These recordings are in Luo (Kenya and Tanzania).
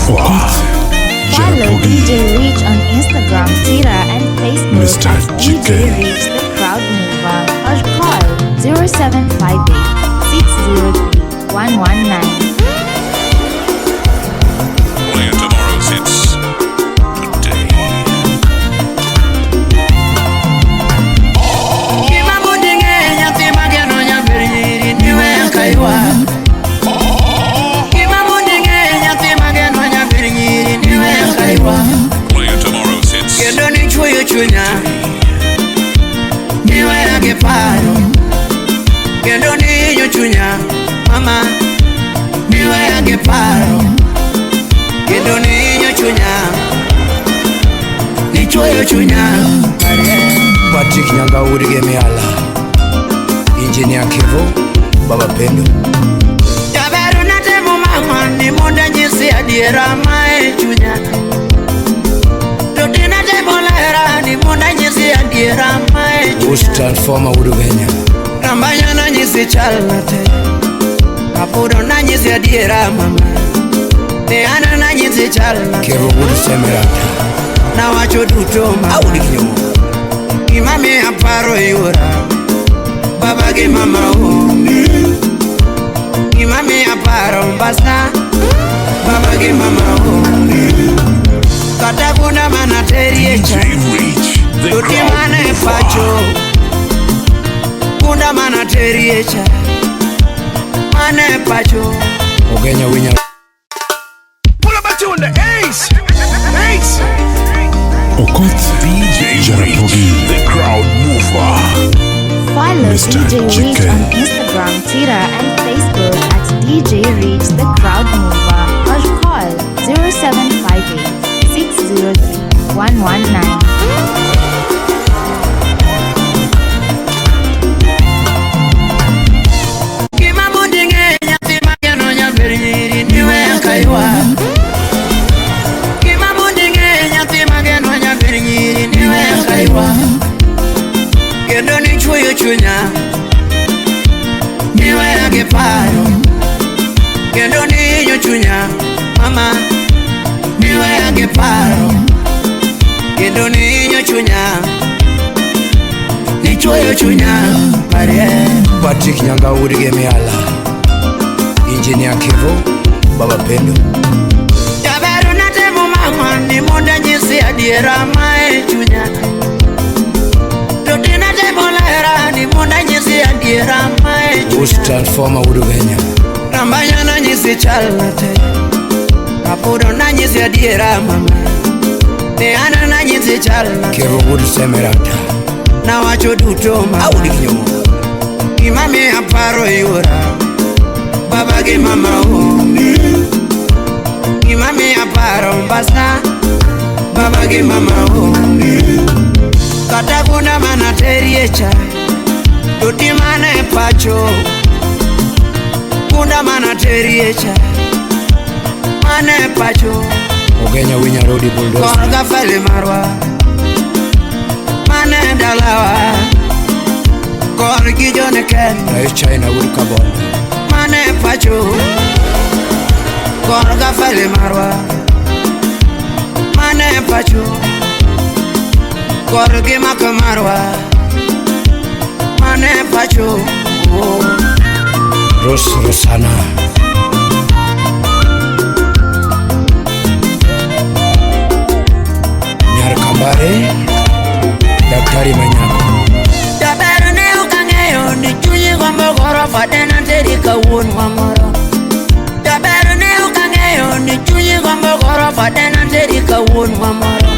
mover. Follow Jaramogi. DJ Rich on Instagram, Twitter, and Facebook Mr. at DJ GK. Rich the Crowd Mover or call 0758 603 119. Play tomorrow's hits today. Gima mondi ng'e nyathi mageno nyaber nyiri niwe kaiwa. Gima mondi ng'e nyathi mageno nyaber nyiri niwe kaiwa. Play tomorrow's hits. Kendo nichwoyo chunya niweya gi paro. Kendo nihinyo chunya mama niweya gi paro. Kendo nihinyo chunya nichwoyo chunya. Patrick Nyanga Udge Miala, Engineer Kevo, Baba Pendo. Jaber natemo mama ni mondo anyisi adiera mae chunya. To tinatemo lera ni mondo anyisi adiera mae Who's chunya. Transformer Udugenya, Rambanya nanyisi chalna te. Apudo nanyisi adiera mama. Ne an nanyisi chalna te. Kevo Wood Semerata, Nawacho duto mama. Audi Kinyomo, Gima miya paro yuora. Baba gi mama onge. Gima miya paro mbasna. Baba gi mama onge. Kata gunda mana terie cha. DJ Rich, the Tuti crowd mane pacho. mover. Gunda mana terie cha. Mane pacho. Ogenya Winya. Pull up a tune, the ace! Ace! Okoth DJ Rich, Jaramogi. the crowd mover. Follow Mr. DJ Rich GK. on Instagram, Twitter, and Facebook at DJ Rich the Crowd Mover or call 0758 603 119. Gima mondi ng'e nyathi mageno nyaber nyiri niwe kaiwa. Gima mondi ng'e nyathi mageno nyaber nyiri niwe kaiwa. Kendo nichwoyo chunya niweya gi paro. Kendo nihinyo chunya mama niweya gi paro. Kendo nihinyo chunya nichwoyo chunya parie. Patrick Nyanga Udge Miala, Engineer Kevo, Baba Pendo. Jaber natemo mama ni mondo anyisi adiera mae chunya. To tinatemo lera ni mondo anyisi adiera mae Who's chunya. Transformer Udugenya, Rambanya nanyisi chalna te. Apudo nanyisi adiera mama. Ne an nanyisi chalna te. Kevo Wood Semerata, Nawacho duto mama. Audi Kinyomo, Gima miya paro yuora. Baba gi mama onge. Gima miya paro mbasna. Baba gi mama onge. Kata gunda mana terie cha. To timane pacho. Gunda mana terie cha. Mane pacho. Ogenya Winya Rodi Bulldozer, Korga fele marwa. Mane dalawa. Korgi jone ken. Rais China Wood Kabondo, Mane pacho. Korga fele marwa. Mane pacho. Korgi makamarwa. Mane pacho. Oh. Rose Rosana, Nyar Kambare, Daktari Manyako, Jaber ne ok ang'eyo ni chunyi gombo gorofa dena teri ka wuonwa moro. Jaber ne ok ang'eyo ni chunyi gombo gorofa dena teri ka wuonwa moro.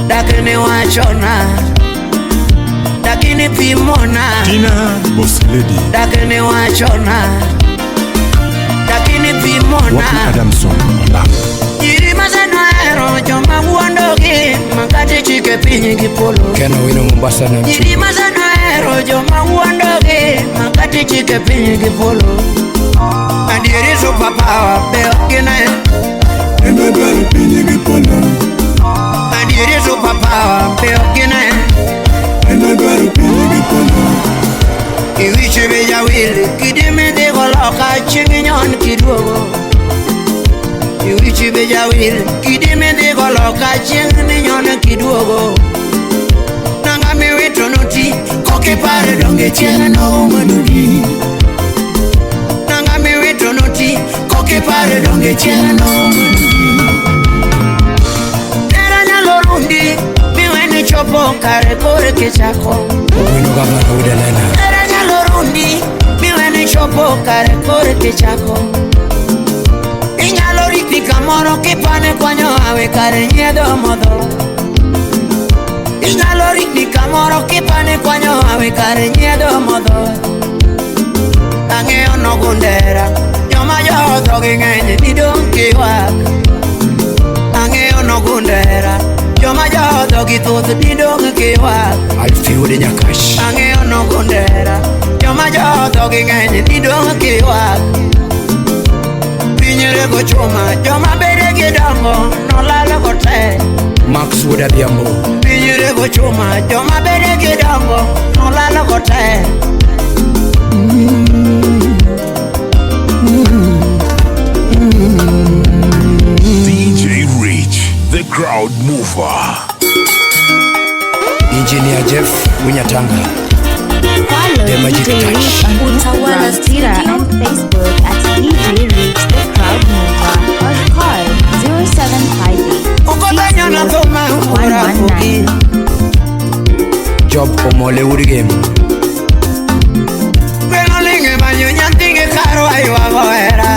Dak ne wachona, dak ne pimona, Tina Boss Lady. dak ne wachona, dak ne Wapi pimona. Adamson Olam. Nyiri masenohero joma wuondogi makati chike piny gi polo. Ken Owino Mombasa na Mchu, Nyiri masenohero joma wuondogi makati chike piny gi polo. Adieri super power be ok gine. Embe dwaro piny gi polo. Adieri super power be ok gine. Embe dwaro piny gi polo. Iwich be jawil kidi midhigo loka chieng' nyon kiduogo. Iwichi be jawil kidi midhi go loka chieng' minyone kiduogo. Nanga miwito noti kokipare donge chieng' noumanugi. Nanga miwito noti kokipare donge chieng' noumanugi. Hera nyalo rundi miweni chopo kare kore kichako. Ogweno gavana wuod Elena. Hera nyalo rundi miweni chopo kare kore kichako. Inyalo rikni kamoro kipane kwanyo awe kare nyiedho modho. Inyalo rikni kamoro kipane kwanyo awe kare nyiedho modho. Ang'eyo nogundera joma jodho gi ng'eny didong' kiywak. Ang'eyo nogundera joma jodho gi thoth didong' kiywak. Alfie wuod Nyakash. Ang'eyo nogundera joma jodho gi ng'eny didong' kiywak. Piny rego chuma joma bede gi dongo nolalo go te. Max wuod Adhiambo. Piny rego chuma joma bede gi dongo nolalo go te. DJ Rich, the crowd mover. Engineer Jeff Winyatanga. Follow The Magic DJ Touch. Reach on Instagram, Twitter, and Facebook at DJ Reach the Crowd Mover or call 0758 Okotenyo na thuma urafuki. 119. Job Omole wuod Gem. Gweno linge manyo nyathi gi karwa ywago hera.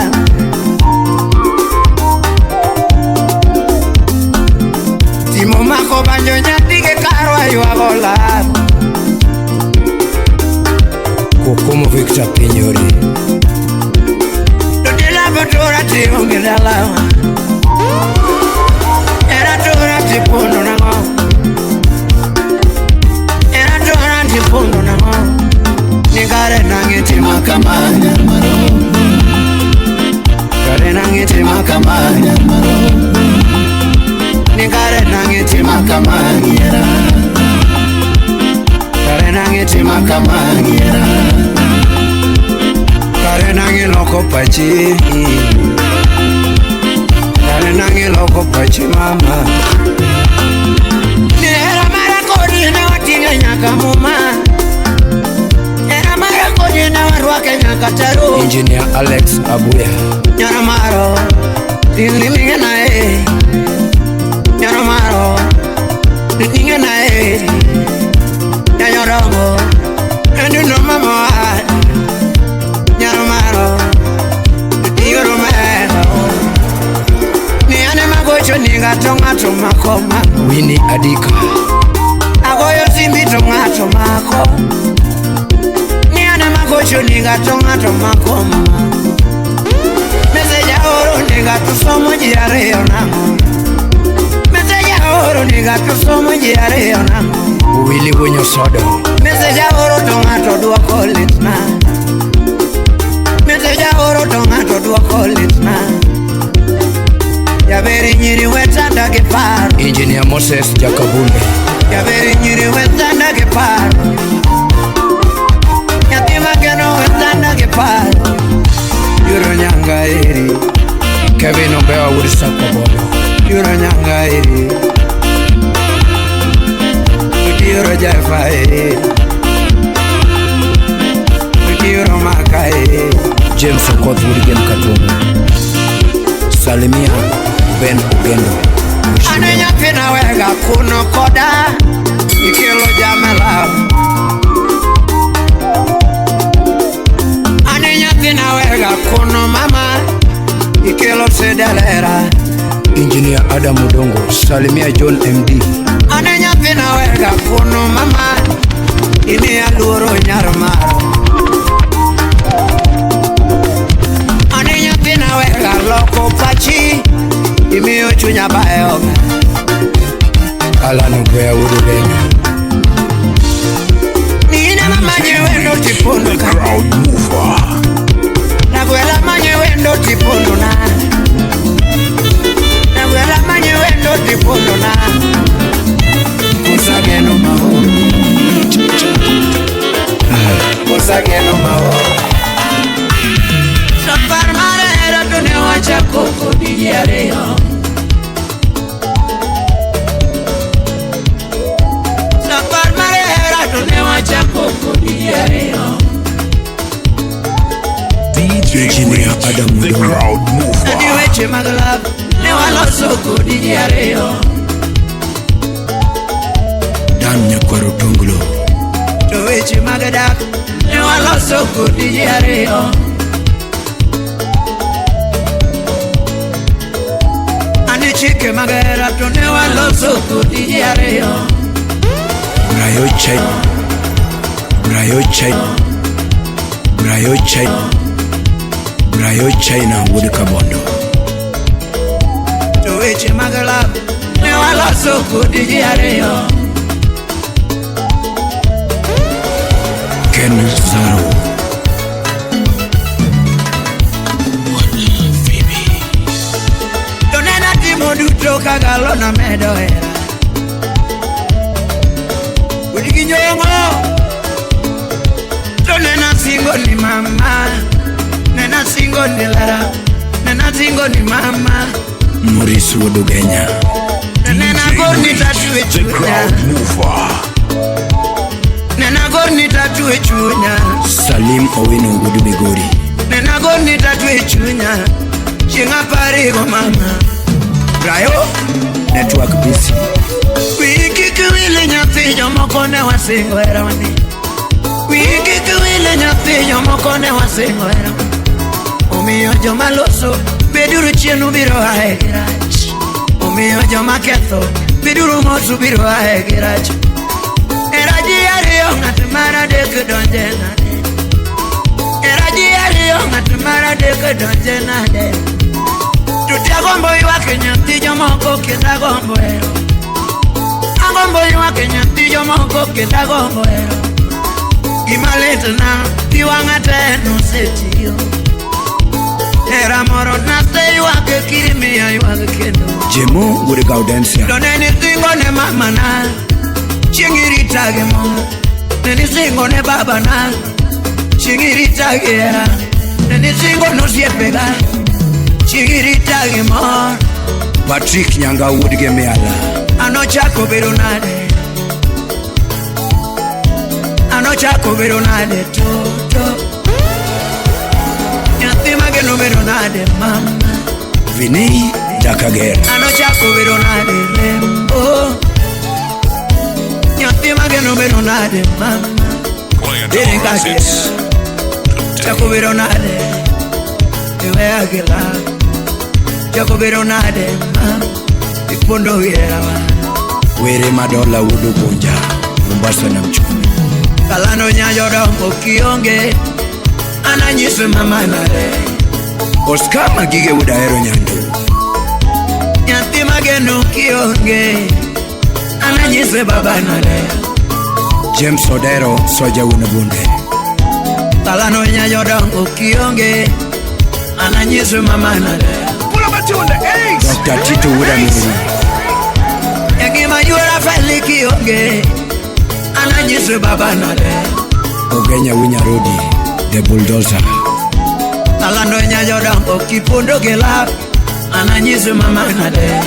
Timo mako banjo nyathi gi karwa ywago lal. Kokomo Victor Pinyori. To dilabo tora tionge dalawa. Era tora tipondo nang'o. Era tora tipondo nang'o. Ni kare nang'e tima kama nyamaro. Kare nang'e tima kama nyamaro. Ni kare nang'e tima kama nyiera. Kare nang'e tima kama nyiera. Kare nang'e loko pachi. Kare nang'e loko pachi mama. Ni hera mara kodi ne wating'e nyaka muma. Hera mara kodi ne warwake nyaka taru. Engineer Alex Abuya. Nyoro maro, tingri ming'ena e. Nyoro maro, ting'ena e. Nyanyorongo, enduno mama. Nyoro maro, ting'oro mero. Ni ane magocho ni ng'ato ng'ato mako mako. Winnie Adika. Agoyo simbi to ng'ato mako. Ni ane magocho ni ng'ato ng'ato mako mama. Message aoro ni ng'ato somo ji ariyo nang'o. Message aoro ni ng'ato somo ji ariyo nang'o. Willy Winyo Sodo. Message aoro to ng'ato duoko litna. Message aoro to ng'ato duoko litna. Jaberi nyiri wetanda gi paro. Engineer Moses Jakabunde. Jaberi nyiri wetanda gi paro. Nyathi mageno wetanda gi paro. Yuro nyanga eri. Kevin Ombewa wuod Sakobodo. Yuro nyanga eri. Yuro Jefa eri. Yuro maka eri. James Okoth wuod Gem Katungu. Salimia Ben Ugendo. Ane nyathina wega kuno koda ikelo jamela. Ane nyathina wega kuno mama ikelo sedelera. Engineer Adam Odongo. Salimia John MD. Ane nyathina wega kuno mama imiya luoro nyar maro. Ane nyathina wega loko pachi imiyo chunya bayo. Alan Ogweya wuod Ugenya. Nina mama nyewendo tipondo The ka. crowd mover. Nagwela manye wendo tipondo na. Nagwela manye wendo tipondo na. Musageno mao. Musageno mao. Safar mara hera to ne wachako kodi. ji ariyo. Safar mar hera to ne wachako kodi ji ariyo. DJ Engineer Rich, Adam the Odongo. crowd Ni mover. weche mag love ne waloso kodi ji ariyo. Dan Nyakwaro Tonglo. To weche mag dak ne waloso kodi ji ariyo. Ani chike mag hera to ne waloso kodi ji ariyo. Brayo Chai. Brayo Chai. Brayo Chai. Brayo China wuod Kabondo. To weche mag love ne waloso kodi ji ariyo. Ken Zaro. To nena timo duto kagalo namedo hera. Wuod gi nyong'o. To nena singo ni mama. Nena singo ni lara. Nena singo ni mama. Maurice wuod Ugenya. To nena DJ gorni Rich, tatu e the chunya. crowd mover. Nena gorni tatu e chunya. Salim Owino wuod Migori. Nena gorni tatu e chunya. Chieng' aparigo mama. Brayo. Network busy. Wiyi kik wil nyathi jomoko ne wasingo herawani. Wiyi kik wil nyathi jomoko ne wasingo herawani. Omiyo joma loso beduru chien ubiro ae gi rach. Omiyo joma ketho beduru mos ubiro ae gi rach. Hera ji ariyo ng'at mar adek donje nade. Hera ji ariyo ng'at mar adek donje nade. To agombo ywak nyathi jomoko kendo agombo hero. Agombo ywak nyathi jomoko kendo agombo hero. Gima litna pi wang'a te nosetiyo. Hera moro naseywak kirimiya ywak kendo. Jemo wuod Gaudensia. To ne nisingo ne mamana chieng' irita gi mor. Ne nisingo ne babana chieng' irita gi hera. Ne nisingo nosiepega chieng' irita gi mor. Patrick Nyanga wuod Gemiala. Anochako bedo nade? Anochako bedo nade toto? Nyathi mageno bedo nade mama? Vini Jakager. Anochako bedo nade rembo? Nyathi mageno bedo nade mama? Playing Ere our kaka hits today. Chako bedo nade? Iweya gi lal. Chako bedo nade mama? Ipondo gi herawa. Were Madola wuod Ugunja. Mombasa na Mchumi. Kalando nyajodongo kionge ananyiso mama nade. Oscar Magige wuod Ahero Nyando. Nyathi mageno kionge ananyise baba nade. James Odero Soja wuon Bunde. Kalando nyajodongo kionge ananyiso mama nade. Pull up a tune, the Ace. Dr. Tito wuod Amiri. E ngima yuora feli kionge ananyiso baba nade. Ogenya Winyarodi. The Bulldozer. Kalando nyajodongo kipondo gi lap ananyiso mama nade.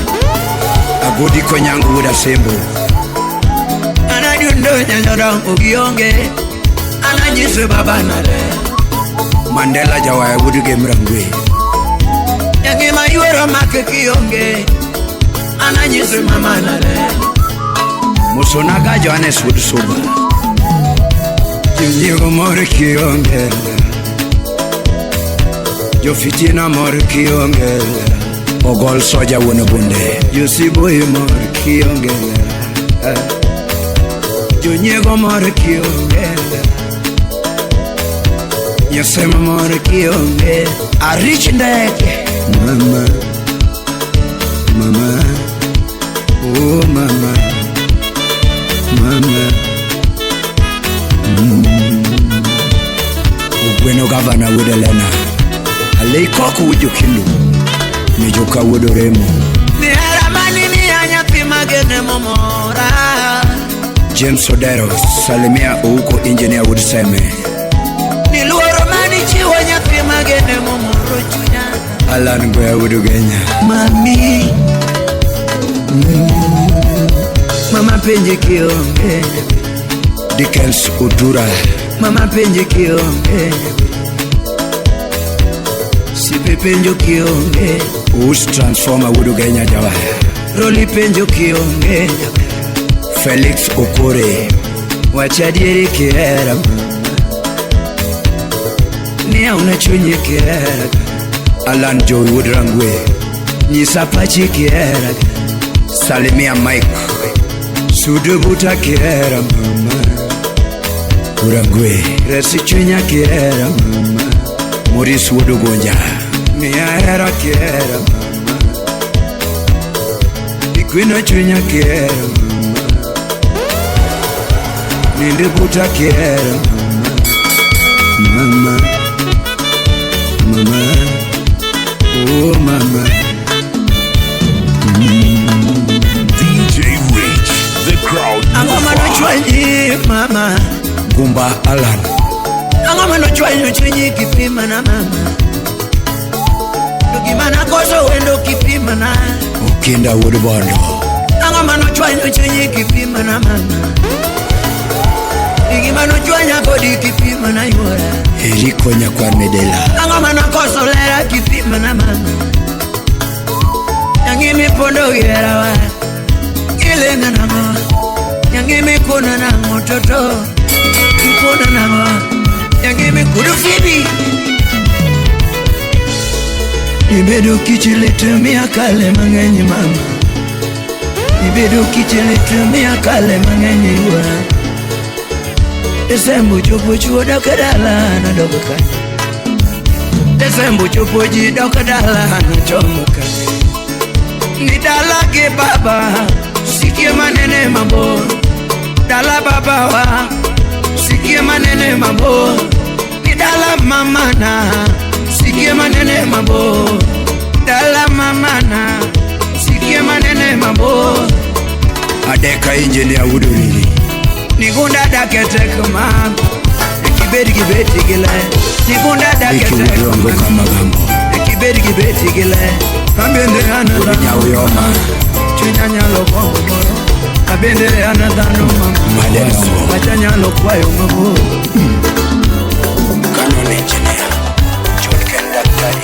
Agodi Konyango wuod Asembo. Anadundo nyajodongo kionge ananyiso baba nade. Mandela Jawaya wuod Gemrangwe. E ngima yuoro make kionge ananyiso mama nade. Musonaga Johannes wuod Suba. Jonyiego mor kionge. Jofitina mor kionge. Ogol Soja wuon Bunde. Josiboi mor kionge. Jonyiego mor kionge. Yosema mor kionge. Arich ndeke. Mama. Mama. Oh mama. Mama. Ogweno gavana wuod Elena. Alei koko wuod Jokindu. Mijoka wuod Oremo. Ni hera mani miya nyathi magene momora. James Odero, salimia Ouko engineer wuod Seme. Ni luoro mani chiwo nyathi magene momoro chunya. Alan Goya wuod Ugenya. Mami, mama penje kionge. Dickens Otura. Mama penje kionge. Sipe penjo kionge. Us Transformer wuod Ugenya jawaya. Roli penjo kionge. Felix Okore. Wach adieri kihera mama. Ni auna chunyi kihera. Alan Jowi wuod Rangwe. Nyisa pachi kihera. Salimia Mike. Sudo buta kihera mama. Rangwe. Resi chunya kihera mama. Maurice wuod Ugunja. Miya hera kihera mama. Ikwino chunya kihera mama. Ninde buta kihera mama. Mama. Mama. Oh mama. DJ Rich, the crowd Ang'o mover. manochwanyi mama. Gumba Alan. Ang'o manochwanyo chunyi kipima na mama. To gima nakoso wendo kipima na. Okinda wuod Bondo. Ang'o manochwanyo chunyi kipima na mama. Gima nochwanya kodi kipima na yuora. Eriko nyakwar Medela. Ang'o manakoso lera kipima na mama. Nyangi mipondo gi herawa. Ilenga nang'o. Nyangi mikuna nang'o toto. Ikuna nang'o. Nyangi mikudu fibi. Ibedo kichilete miakale mang'eny mama. Ibedo kichilete miakale mang'eny yuora. Desembo chopo chuo dok e dala nadok kanye. Desembo chopo ji dok e dala nachomo kanye. Ni dala gi baba sikie manene mabor. Dala babawa sikie manene mabor. Ni dala mamana sikie manene mabor. Dala mamana sikie manene mabor. Adeka engineer wuod Oriri. Nigunda dake tek ma Kibed gi beti gi le. Nigunda dake Ricky tek wuod Rongo ma Kamagambo. Kibed gi beti gi le. Abende an Wuod dhano Nyauyoma. Chunya nyalo gombo moro. Abende an dhano mama. Madenongo. Pacha nyalo kwayo mabor. Canon engineer. John Ken Daktari.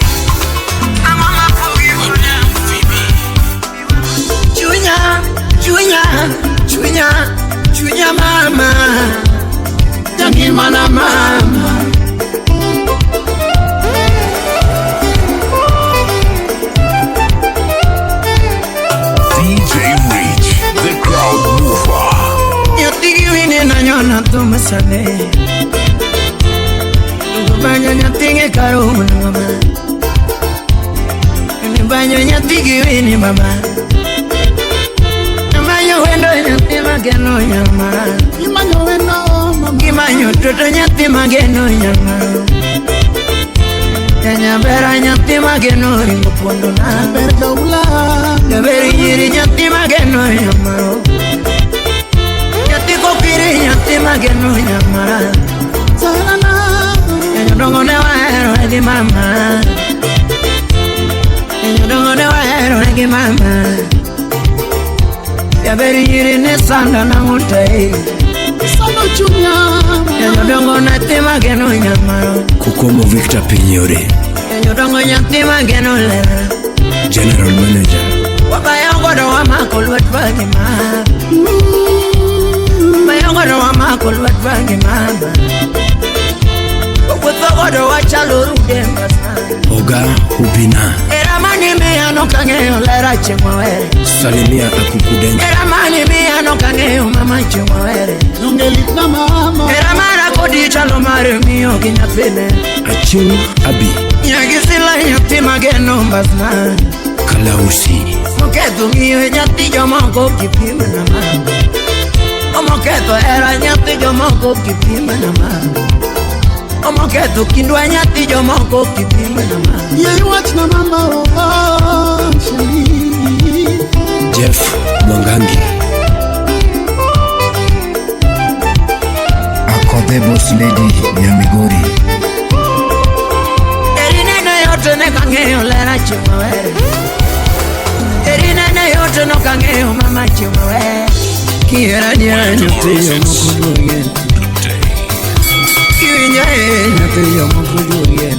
Chunya, chunya, chunya, chunya mama. Jangimana mama. DJ Rich, the crowd mover. Nyathi gi wine nanyona thum sane. Banyo nyathi gi karumo mama. Banyo nyathi gi wine mama. Manyo wendo nyathi mageno nyama. Imanyo wendo mama. Gimanyo toto nyathi mageno nyama. Nyabera nyathi mageno ringo pondo na. Ber daula. Jaber nyiri nyathi mageno nyama. Nyathi kokiri nyathi mageno nyama. Salana. Nyodongo ne wahero gi mama. Nyodongo ne wahero gi mama. Jaber nyiri ne sanda na ngutai. Sano chunya. Nyodongo nyathi mageno nyama. Kukomo Victor Pinyore. Nyodongo nyathi mageno lera. General Manager. Wabayo godo wamako lwetwa gi mama. Wabayo godo wamako lwetwa gi mama. Wawuotho godo wachalo rude mbasa. Oga Ubina. Era mani miya nokang'eyo lera chieng' mawere. Salimia Akukudenja. Era mani miya nokang'eyo mama chieng' mawere. Nongelit na mama. Era mara kodi chalo mar miyo gi nyathine. Aching Abi. Nyagisila nyathi mageno mbasna. Kalausi. Moketho ng'iyo nyathi jomoko kipim na mama. Omoketho hera nyathi jomoko kipim na mama. Omoketho kindwa nyathi jomoko kipim na mama. Ye wach na mama oh, shali. Jeff Mwangangi. Akodhe Boss Lady Nyamigori. Eri neno yot yot ne kang'eyo lera chieng' mawer. Eri nene yot no kang'eyo mama chieng' mawer. Kiera diera nyathi jomoko duogie. Kiwinja e nyathi jomoko duogie.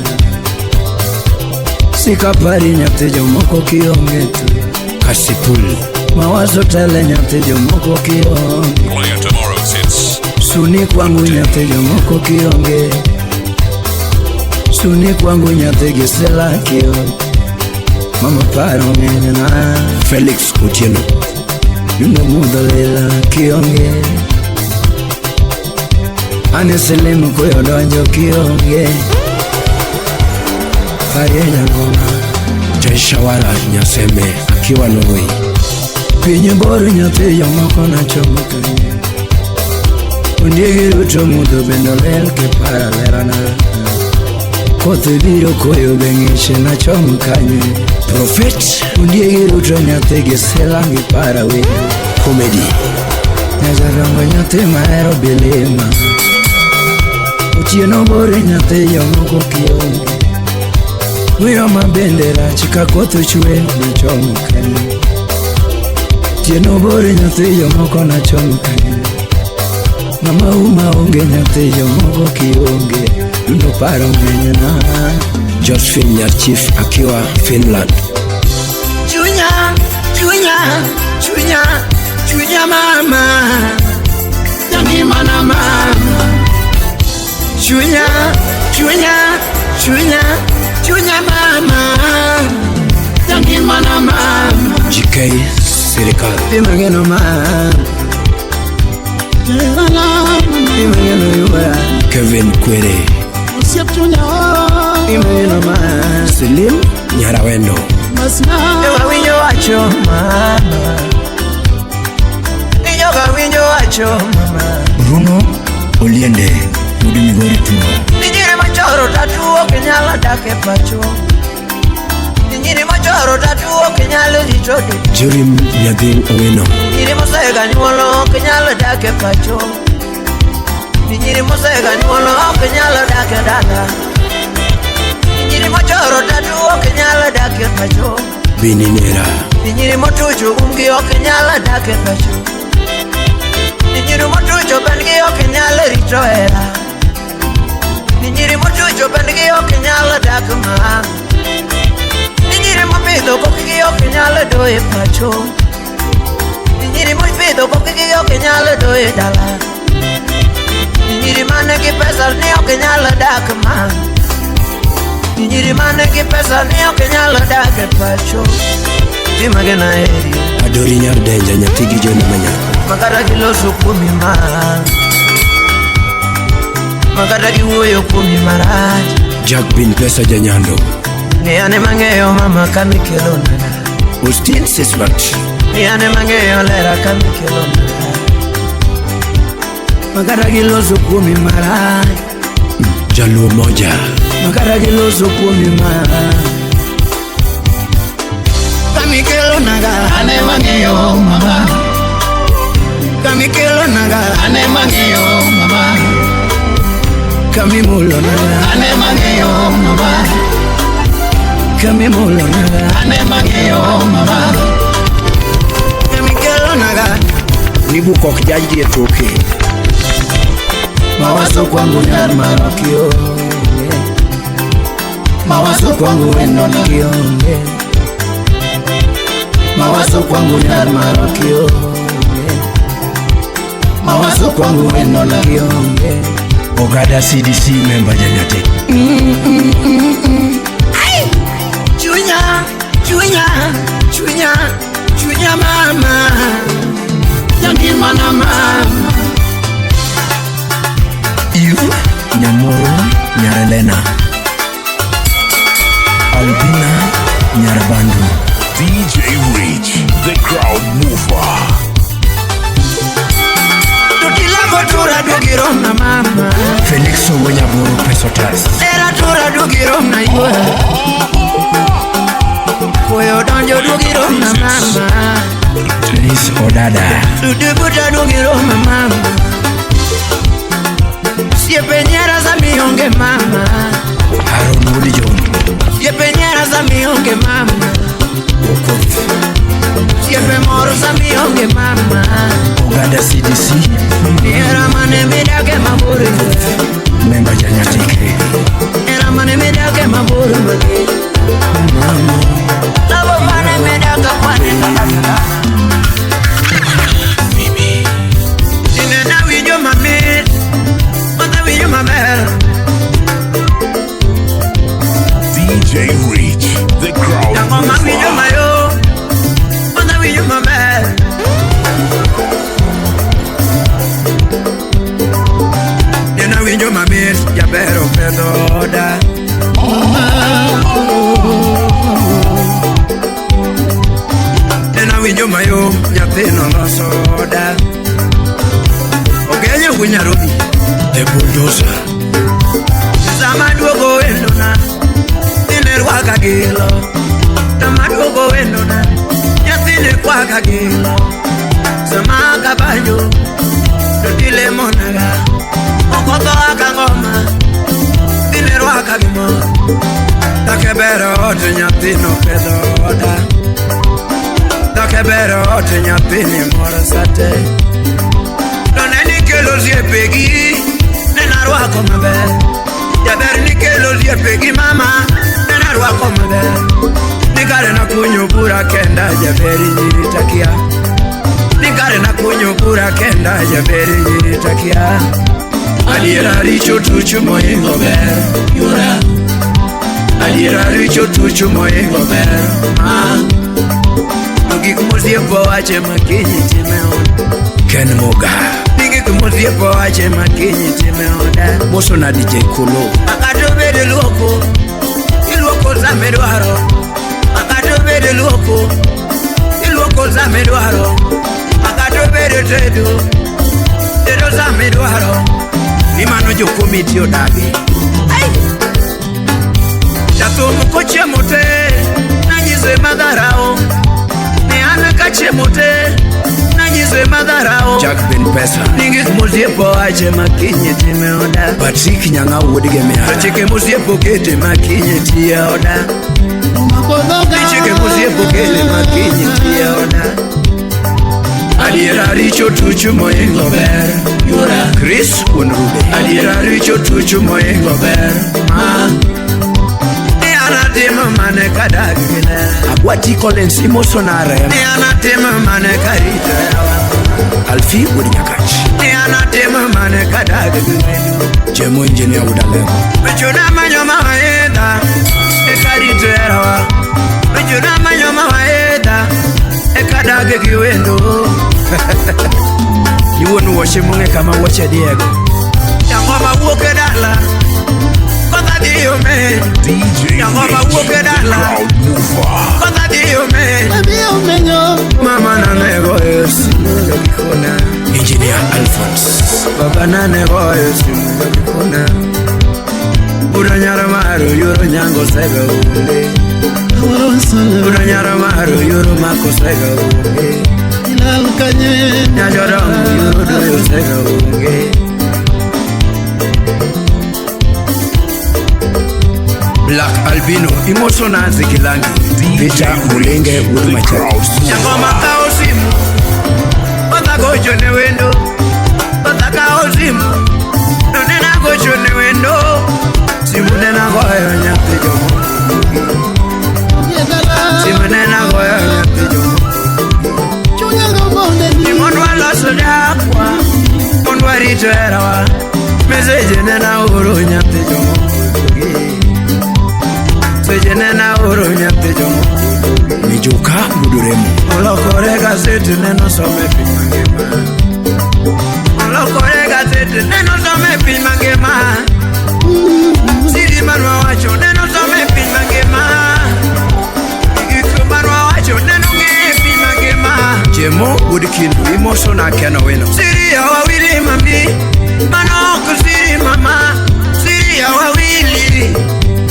Sikapari nyathi jomoko kionge to. Kasipul. Mawazo tele nyathi jomoko kionge. Play tomorrow's hits. Suni kwangu nyathi jomoko kionge. Suni kwangu nyathi gisela kionge. Mama paro ng'eny na. Felix Otieno. Yuno mudho lela kionge. Ane silimu koyo donjo kionge. Farie nyangoma. Joy Shawara Nyaseme akiwa Norway. Piny bor nyathi jomoko nachomo kanye. Ondiegi ruto mudho bende olel kipara lerana. Koth biro koyo be ng'ich nachom kanye. Prophet. Ondiegi ruto nyathi gi sela gi para wendo. Comedy. Nyajarongo nyathi mahero bilima. Otieno bor nyathi jomoko kionge. Wiyo ma bende rach ka koth ochwe nachom kanye. Otieno bor nyathi jomoko nachom kanye. Mama uma onge nyathi jomoko kionge. Dundo paro ng'eny na. Josephine Nyarchief akiwa Finland. Chunya, chunya, chunya, chunya mama. Jangima na mama. Chunya, chunya, chunya, chunya mama. Jangima na mama. GK Sirikal. Imagino ma. Imagino yuwa. Kevin Kwere. Osiep chunya Imagino ma. Selim Nyarawendo. Masna Joga winjo wacho mama. Joga winjo wacho mama. Bruno Oliende. Wuod Migori Tuo. Nyiri machoro tatu ok nyal dak e pacho. Nyiri machoro tatu ok nyal rito duto. Jorim Nyadhi Owino. Nyiri mosega nyuolo ok nyal dak e pacho. Nyiri mosega nyuolo ok nyal dak e dala. Nyiri machoro tatu ok nyal dak e pacho. Bini Nera. Nyiri motucho umgi ok nyal dak e pacho. Nyiri motucho bengi ok nyal rito hera. Nyiri motucho bengi ok nyal dak ma. Nyiri mopidho kokgi ok nyal doyo e pacho. Nyiri mopidho kokgi ok nyal doyo e dala. Nyiri manigi pesa ni ok nyal dak ma. Nyiri manigi pesa ni ok nyal dak e pacho. Timagena eri. Adori Nyar Denja nyathi gi John Manyako. Makata giloso kuomi ma. Makata giwuoyo kuomi marach. Jack Bin Pesa Janyando. Ng'iyane mang'eyo mama kamikelo naga. Austin Sisbat. Ng'iyane mang'eyo lera kamikelo naga. Makata giloso kuomi marach. Jaluo moja. Makata giloso kuomi marach. Kamikelo naga. Ane mang'eyo mama. Kamikelo naga. Ane mang'eyo mama. Kamimulo naga. Ane mang'eyo mama. Kamimulo naga. Ane mang'eyo mama. Kamikelo naga. Nibu kok jajgi e toke. Mawazo kwangu nyar maro kionge. Mawazo kwangu wendo na kionge. Mawazo kwangu nyar maro kionge. Mawazo kwangu wendo na kionge. Ogada CDC member Janyate. Chunya, chunya, chunya, chunya mama. Jangima na mama. Eve Nyamoro Nyarelena. Albina Nyarabandu. DJ Reach, the crowd mover. Tutilango tura dugiromna mama. Felix Owanyaburu Pesotas. Era tura dugiromna yue. Koyo donjo dugiromna mama. Liz Odada. Dudubuta dugiromna mama. Siepe nyara za mionge mama. Haron Wudi John. Siepe nyara nyathino loso oda. Ogenyo gi Nairobi, the bulldozer. Sama duogo wendona, nyathine rwaka gilo. Sama duogo wendona, nyathine kwaka gilo. Sama kabanjo, to dilemonaga. Okotho aka ngoma, nyathine rwaka gimor. Dak e ber ot nyathino ketho oda. Dak e ber ot nyathini mor sate. To ne nikelo osiepegi, ne narwako maber. Jaber nikelo osiepegi mama, ne narwako maber. Ni kare nakunyo bura kenda jaber nyiri takia. Ni kare nakunyo bura kenda jaber nyiri takia. Adiera richo tucho mohingo ber yura. Adiera richo tucho mohingo ber ma. To gik mosiepo wache ma kinyi time oda. Ken Moga. Ni gik mosiepo wache ma kinyi time oda. Moso na DJ Kolo. Makata obed luoko, iluoko sama idwaro. Makata obed luoko, iluoko sama idwaro. Makata obed tedo, tedo sama idwaro. Ni mano jo komiti odagi. Jathum kochiemo te, nanyise madharao. Ne an kachiemo te, nanyise madharao. Jack Ben Pesa. Ni gik mosiepo wache ma kinyi time oda. Patrick Nyang'au wuod To Gemiara. chike mosiepo kete ma kinyi tiye oda. Omako dhoga. Ni chike mosiepo kele ma kinyi tiye oda. Adiera richo tucho mohingo ber Yura. Chris wuon Rube. Adiera richo tucho mohingo ber Ma. Ni an atimo mane kadak gi ler. Agwati Collins imoso na rem. Ni an atimo mane karito yawa. Alfi wuod Nyakach. Ni an atimo mane kadak gi wendo. Jemo engineer wuod Alego. Ochuna manyo mawaidha eka rito herawa. Ochuna manyo mawaidha eka dag gi wendo. Iwuon wuoche mong'e kama wuoche dhiego. Jangoma wuok e dala kotha dhi omenyo. DJ Jangoma Rich, wuok e the dala crowd mover. kotha dhi omenyo. Adhi omenyo. Mama nanegoyo simu jokikona. Engineer Alphonse. Baba nanegoyo simu jokikona. Uro nyaro maro yoro nyango sega onge. Awuoro solo. Uro nyaro maro yoro mako sega onge. Ilal kanye. Nyajodongo yoro doyo sega onge. Black Albino imoso na Zikilangi. DJ Peter Mulenge Rich, wuod the Machakos. crowd Jangoma mover. kawo simu kotha gocho ne wendo. Kotha kawo simu to nena gocho ne wendo. Simu nena goyo nyathi jomo. Ye dala. Simu nena goyo nyathi jomo. Chunya gombo neni. Ni mondo waloso dakwa mondo warito herawa. Meseje nena oro nyathi jomo. Seche nena oro nyathi jomo. Mijuka wuod Oremo. Olokore gazeti neno some e piny mangima. Olokore gazeti neno some e piny mangima. Siri manwa wacho neno some e piny mangima. Gik manwa wacho neno ng'e e piny mangima. Jemo wuod Kindu imoso na Ken Owino. Siri ya wawili mami, mano ok siri mama. Siri ya wawili,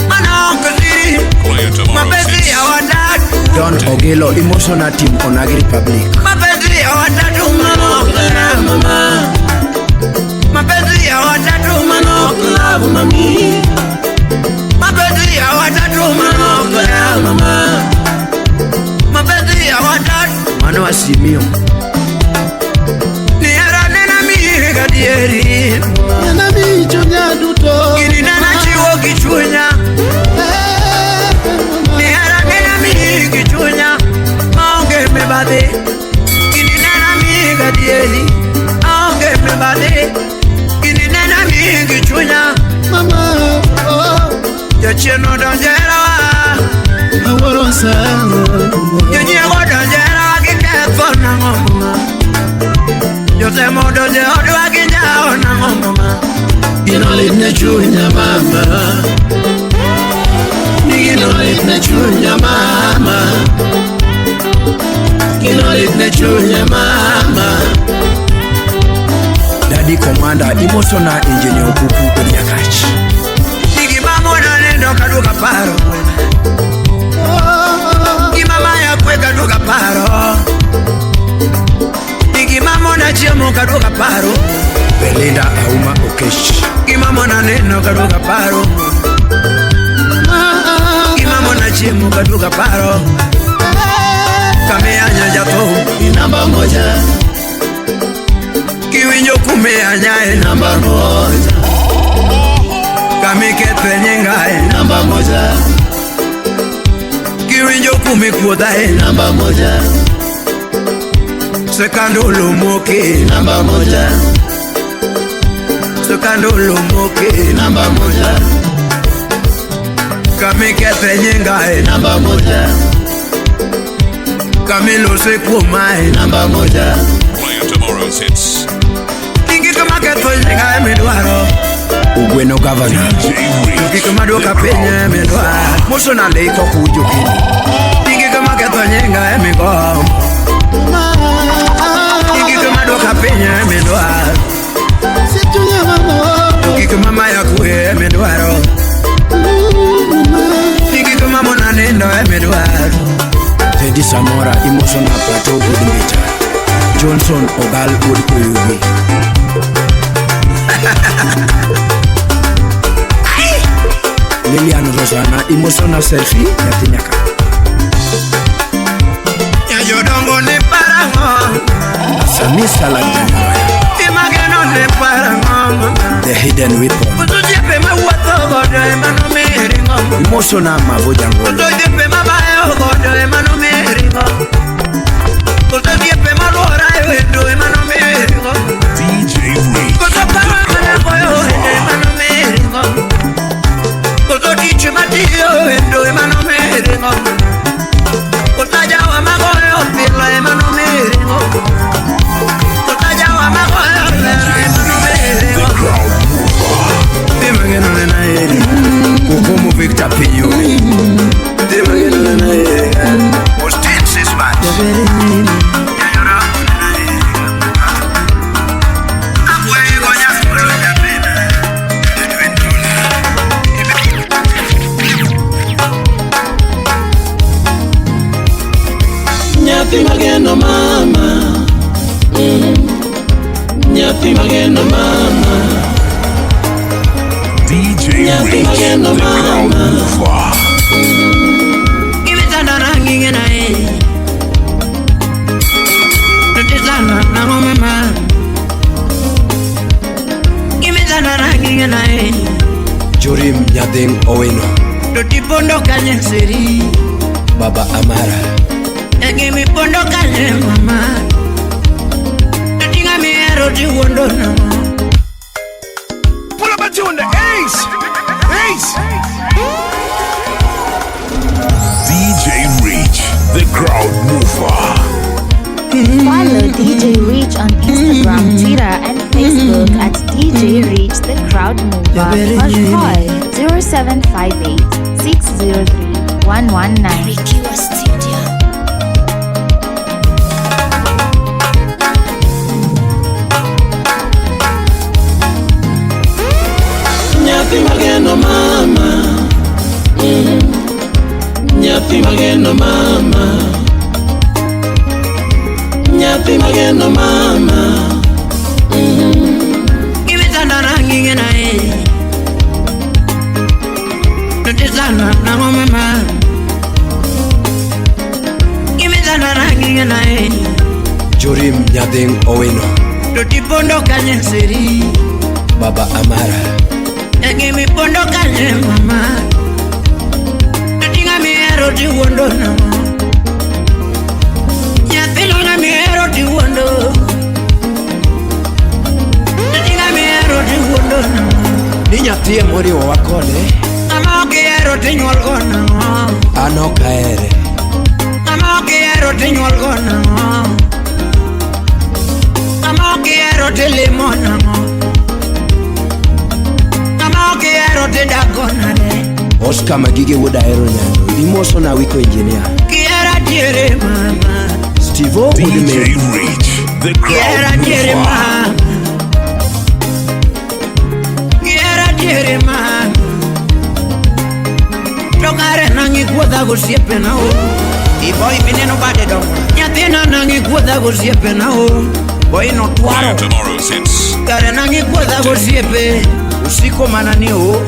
mano ok siri. Play tomorrow's Mapenzi hits. ya watatu, Don Ogilo imoso na team Onagi Republic. mapenzi ya watatu mano ok mama. Mapenzi ya watatu mano ok love mami. Mapenzi ya watatu mano ok love mama. Mapenzi ya watatu Mano Asimio. ni hera nena miyi gadieri. Nena mi chunya duto. Gini nena chiwo gi chunya. Eh, Ni hera nena miyi gi chunya. Maonge mibadhi. Gini nena miyi gadieri. Aonge mibadhi. Gini nena miyi gi chunya. Mama, oh, Jachien odonjo e herawa. awuoro sana. Jonyiego odonjo e herawa giketho nang'o mama. Jotemo odonjo e odwa ginjawo nang'o mama. Gino lit ne chunya mama. Ni gino lit ne chunya mama. Gino lit ne chunya mama. Imosona Engineer Okuku wuod Nyakach. Gima mona nendo kaduoga paro. Gima maya kwe kaduoga paro. Gima mona chiemo kaduoga paro. Belinda Auma Okech. Gima mona neno kaduoga paro. Gima mona chiemo kaduoga paro. Kamianya jathum Namba moja, kiwinjo kumianya e namba moja, kamikethe nyinga e namba moja, kiwinjo kumikuodha e namba moja, sekandolo moke namba moja, sekandolo moke namba moja, kamikethe nyinga e namba moja, kamilose kuoma e namba moja, Play tomorrow's hits. gik maketho nyinga e midwaro Ugweno Governor. DJ Reach, gik maduoka the piny e crowd midwaro Mosona Leiko Kujo Kendo. gik maketho nyinga e migombo gik maduoka piny e midwaro gik mamaya kwe e midwaro gik mamona nindo e midwaro Teddy Samora imosona Pato wuod Mbita. Johnson Ogal wuod Koyugi. Lilian Rosana imosona Selfie nyathi nyaka. Jodongo ne parang'o Sami Salah Janyoya. imageno ne parang'o The Hidden Weapon. Koso jiepe mawuotho godo ema nomiringo Imosona Mavo Jangolo. Koso jiepe mabayo godo ema nomiringo Koso jiepe maluora e wendo ema nomiringo DJ Reach, Koso paro the ema crowd nagoyo wendo ema mover. nomiringo Koso tich matiyo wendo ema nomiringo Koso ajawa magoyo pilo ema nomiringo Koso ajawa magoyo lero ema The nomiringo crowd mover. Imagino nena eri Kokomo Victor Pinyuri. Austin Sisbat. Nyathi mageno mama, nyathi mageno mama, DJ Nyathi Reach, mageno the crowd mama. mover. Jorim Nyadhing Owino. Tipondo kanye seri, Baba Amara. egimi pondo kanye mama, tinga miero tiwondo no. Pull up a tune, the ace! Ace! DJ Reach, the crowd mover. Follow DJ Reach on Instagram, Twitter, and Facebook at DJ Reach the Crowd Mover or call 0758 603 119. Nyathi mageno mama, nyathi mageno mama, nyathi mageno mama, Imitanda rangi na e, Ntisana na mama. Imitanda rangi na e, Jorim Nyadhing Owino. Tipondo kanye seri, Baba Amara. egimi pondo kanye mama, tinga miero tiwondo no. Nyathino nga miero tiwondo, tinga miero tiwondo no. Ni nyathi emoriwowa kode. Ng'ama ok ihero tinyuol go nang'o? An ok ahere. Ng'ama ok ihero tinyuol go nang'o? Ng'ama ok ihero tilimo nang'o? Ng'ama ok ihero tidak go nade? Oscar Magige wuod Ahero Nyando. Imosona Wiko Engineer. Kihera diere mama, Steve O wuod DJ Mary. Reach, the kihera crowd diere mover. mama. maradiere ma To kare nang'i kuodha gosiepena o Iboy mineno bade dongo Nyathina nang'i kuodha gosiepena o Boy no twaro Tomorrow's hits. Kare nang'i kuodha gosiepe Usiko mana ni o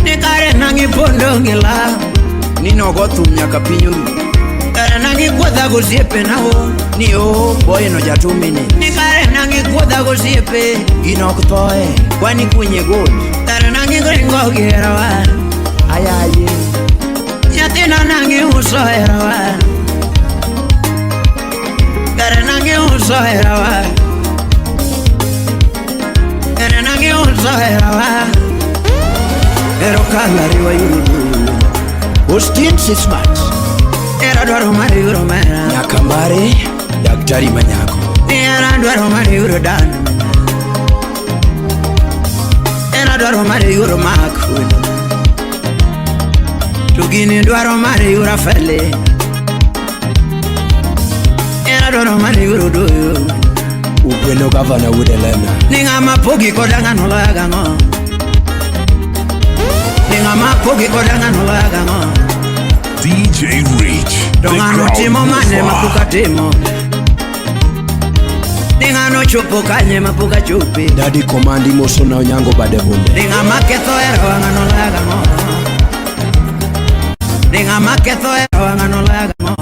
Ni kare nang'i pondo ngila Ni nogo thum nyaka piny oru Kare nang'i kuodha gosiepena o Ni o boy no jatumini Ni kare nang'i kuodha gosiepe Gino ok thoe Kwani kunye gol Kare nang'i ringo gi herawa Ayaye Nyathina nang'i uso herawa Kare nang'i uso herawa Kare nang'i uso herawa Ero kalariwa yuru Austin Sismat Era dwaro mar yuro mera Nyakambare Daktari Manyako Era dwaro mar yuro dan Era dwaro mar yuro mak To gini dwaro mar yuro afele Era dwaro mar yuro doyo Ugweno gavana wuod Elena Ni ng'ama pogi koda ng'ano loya gang'o Ni ng'ama pogi koda ng'ano loya gang'o DJ Reach, To the ng'ano crowd timo mane ma pok mover. atimo Ni ng'ano chopo kanye ma pok achope Daddy Komandi mosona Onyango bade bunde Ni ng'ama ketho herawa ng'ano loya gang'o Ni ng'ama ketho herawa ng'ano loya gang'o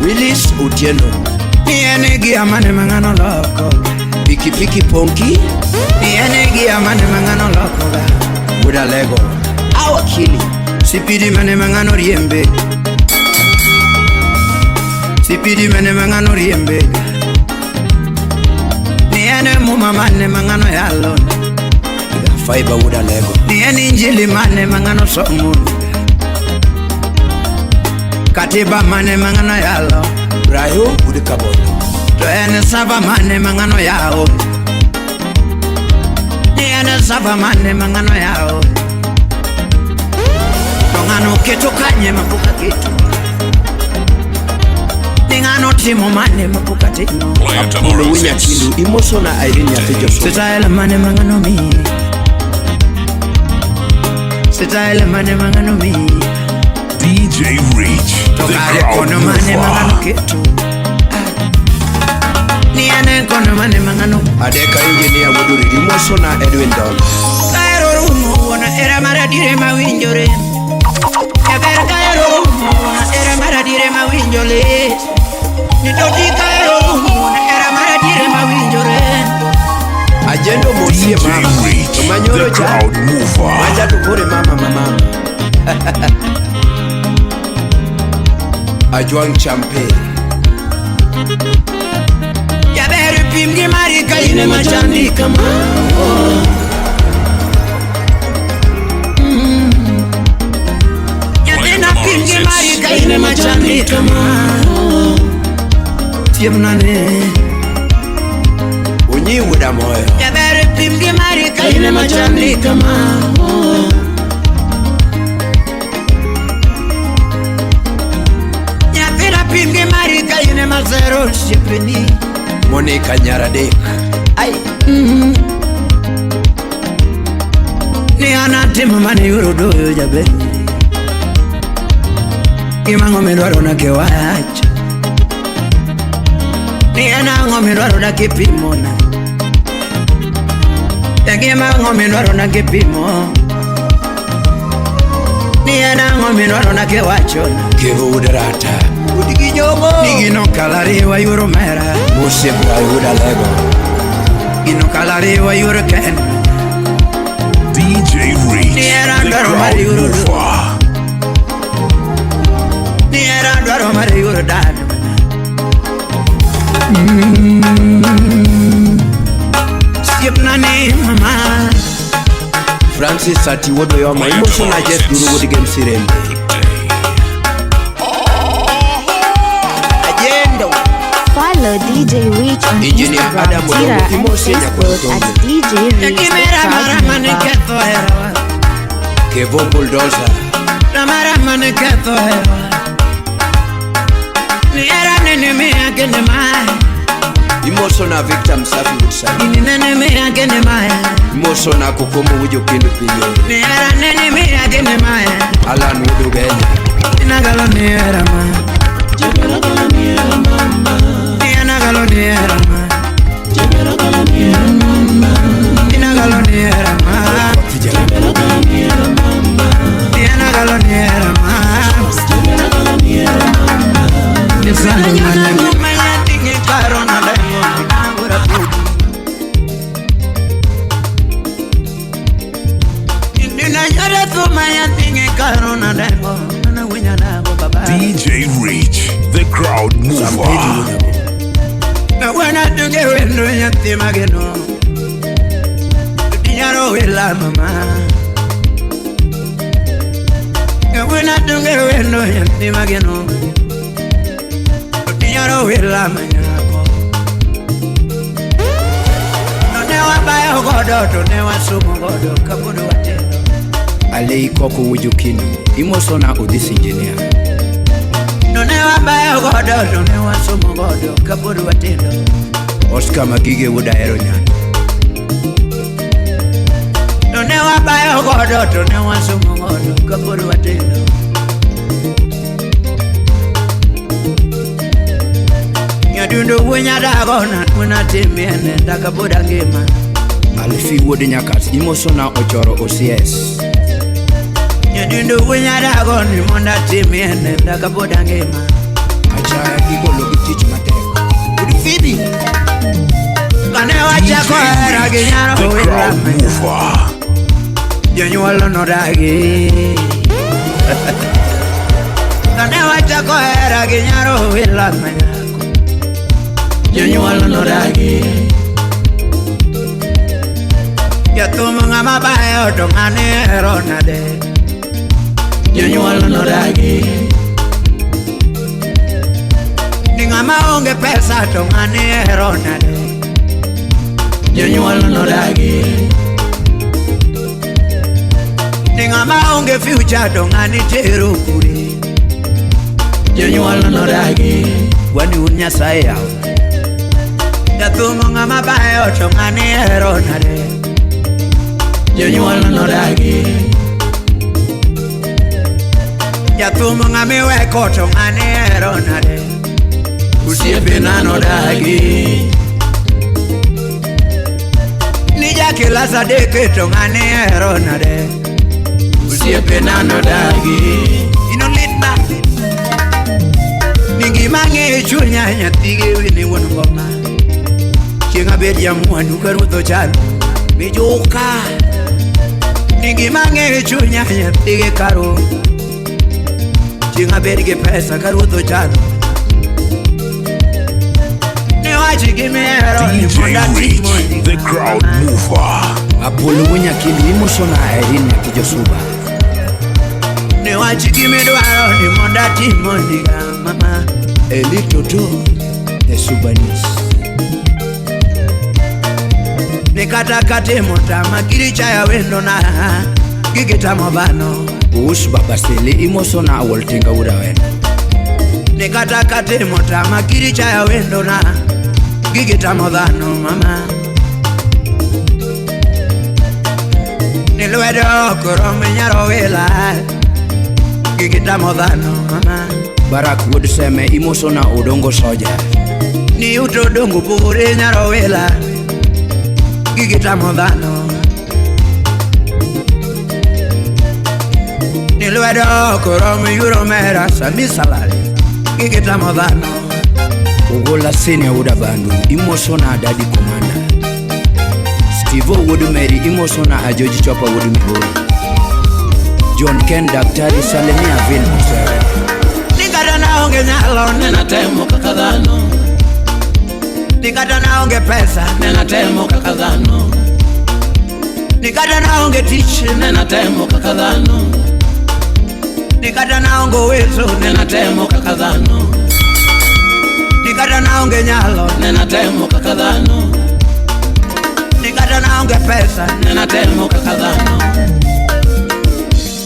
Willis Otieno Ni en gia mane ma ng'ano loko Pikipiki Ponki Ni en gia mane ma ng'ano loko ga Wuod Alego Awakili Sipidi mane ma ng'ano riembe Sipidi mane ma ng'ano riembe Ni en muma mane ma ng'ano yalo Fiber wuod Alego Ni en injili mane ma ng'ano somo Katiba mane ma ng'ano yalo Brayo wuod Kabondo To en sava mane ma ng'ano yawo Ni en sava mane ma ng'ano yawo To ng'ano keto kanye ma pok aketo Ni ng'ano timo mane ma pok atimo Play Apolo tomorrow's wuod hits. Nyakindu imosona Irene nyathi Joshua Sitael mane ma ng'ano miyi Sitael mane ma ng'ano miyi DJ Reach, To the kare crowd kono mane ma ng'ano mover. keto Ni ane kono mane ma ng'ano Adeka engineer wuod Oridi imosona Edwin Don Kaero rumo wuona era maradire mawinjore Jaber kaero rumo wuona era maradire mawinjore Ni dodi kaero rumo wuona era maradire mawinjore Ajendo mosie DJ mama Reach, To manyoro the cha crowd mover. Macha to kore mama mama Ajwang Champe Jaber pim gi mari ka in ema chandi kama Nyathina pim gi mari ka in ema chandi kama Siemna ne Onyi wuod Amoyo Jaber pim gi mari ka in ema chandi kama Nyathina pim gi mari ka in ema zero osiepeni Monica Nyaradek Ai Ni an atimo mane yuro doyo jaber Gimang'o midwaro na kiwach Ni en ang'o midwaro na kipimona E gima ang'o midwaro na kipimo Ni en ang'o midwaro na kiwachona Kevo wuod Rata Udgi jogo Ni gino kalariwa yuro mera Musie Brayo wuod Alego Gino kalariwa yuro ken DJ Reach, Ni era the dwaro mar crowd yuro mover. Ni era dwaro mar yuro dano Siepna ni mama Francis Sati wuod Oyoma imosona Jeff Duru wuod Games Irembe Today. Ajendo Follow DJ Reach on Engineer Instagram, Adam Twitter, Odongo, and Imosi Facebook Nyakwar at DJ Reach the Kimera Crowd marama ni Mover. ketho herawa Kevo Bulldozer Ramarama ni ketho herawa Ni era nini miya kende mae Imoso Imoso na Victor Msafi Woodside. Gini nene miya gini maya. Imoso na Kokomo Wujo Kendo Pinyo. Ni hera nene miya gini maya. Alan Wuod Ugenya. Inagalo ni hera ma. Inagalo ni hera ma. Inagalo ni hera ma. Inagalo ni hera ma. Nisano maneno manya karo na lengo nangura pudi. Ninanyara thuma tingi karo na lengo na winya nago baba. DJ Rich, the crowd mover. Na wana tunge wendo nyathi mageno. Tinyaro wela mama. Na wana tunge wendo nyathi mageno. Tinyaro wela manyako. No ne wabayo godo to ne wasumo godo kapodo watendo. Alei Koko Wujo Kindu. Imoso na Odhis Engineer. No ne wabayo godo to ne wasumo godo kapodo watendo. Oscar Magige Wuod Ahero Nyando. No ne wabayo godo to ne wasumo godo kapodo watendo. Nyadundo wunya dago na tuna timiene ndakaboda ngima. Alfi Wuod Nyakas. Imoso na Ochoro OCS. Nyadundo wunya dago ni monda timiene ndakaboda ngima. Achaya gigolo gi tich matek. Wuod Fibi. Kane wachako hera gi nyaro The wela crowd manya. mover. Jonyuol nodagi. Kane wachako hera gi nyaro wela manyako. Jonyuol nodagi. Jathum ng'ama bayo to ng'ane hero nade. Jonyuol nodagi. Ni ng'ama onge pesa to ng'ane hero nade. Jonyuol nodagi. Ni ng'ama onge future to ng'ane tero kure. Jonyuol nodagi. Wani un Nyasaye yawa. Jathum ng'ama bayo to ng'ane hero nade. Jonyuol nodagi. Jathum ng'ama iweko to ng'ane hero nade. Osiepena nodagi. Ni jakilas adek to ng'ane hero nade. Osiepena nodagi. Ino litna. Ni gima ng'e chunya nyathi gi wini wuon ngoma. Chieng' abed jamwandu ka ruoth ochano mijuka. Ni gima ng'e chunya nyathi gi karo. Chieng' abed gi pesa ka ruoth ochano. Ne wach gimihero ni DJ mondo atim Rich, mondi the crowd mover. Apolo Wuod Nyakindu. Imoso na Irene Nyathi Josuba. Ne wach gimidwaro ni mondo atim mondi mama. Eli Toto the Subanese. Ni kata katimo tama girichaya wendo na gigitamo dhano. Us Baba Sele. Imoso na Waltinga Wuod Awendo. Ni kata katimo tama girichaya wendo na gigitamo dhano mama. Ni lwedo ok rom nyaro wila gigitamo dhano mama. Barak Wuod Seme. Imoso na Odongo Soja. Ni yuto dongo pogore nyaro wila gigitamo dhano. Ni lwedo ok rom yuro mera sami salale gigitamo dhano. Ogola Senior Wuod Abandu. Imoso na Daddy Commander. Steve Wuod Mary. Imoso na Ajoji Chopa Wuod Migori. John Ken Daktari Salimia Vin Musere. Ni kata naonge nyalo Nenatemo kaka dhano, ni kata naonge pesa nenatemo kaka dhano, ni kata naonge tich nenatemo kaka dhano, ni kata naonge uwezo nenatemo kaka dhano, ni kata naonge nyalo nenatemo kaka dhano, ni kata naonge pesa nenatemo kaka dhano,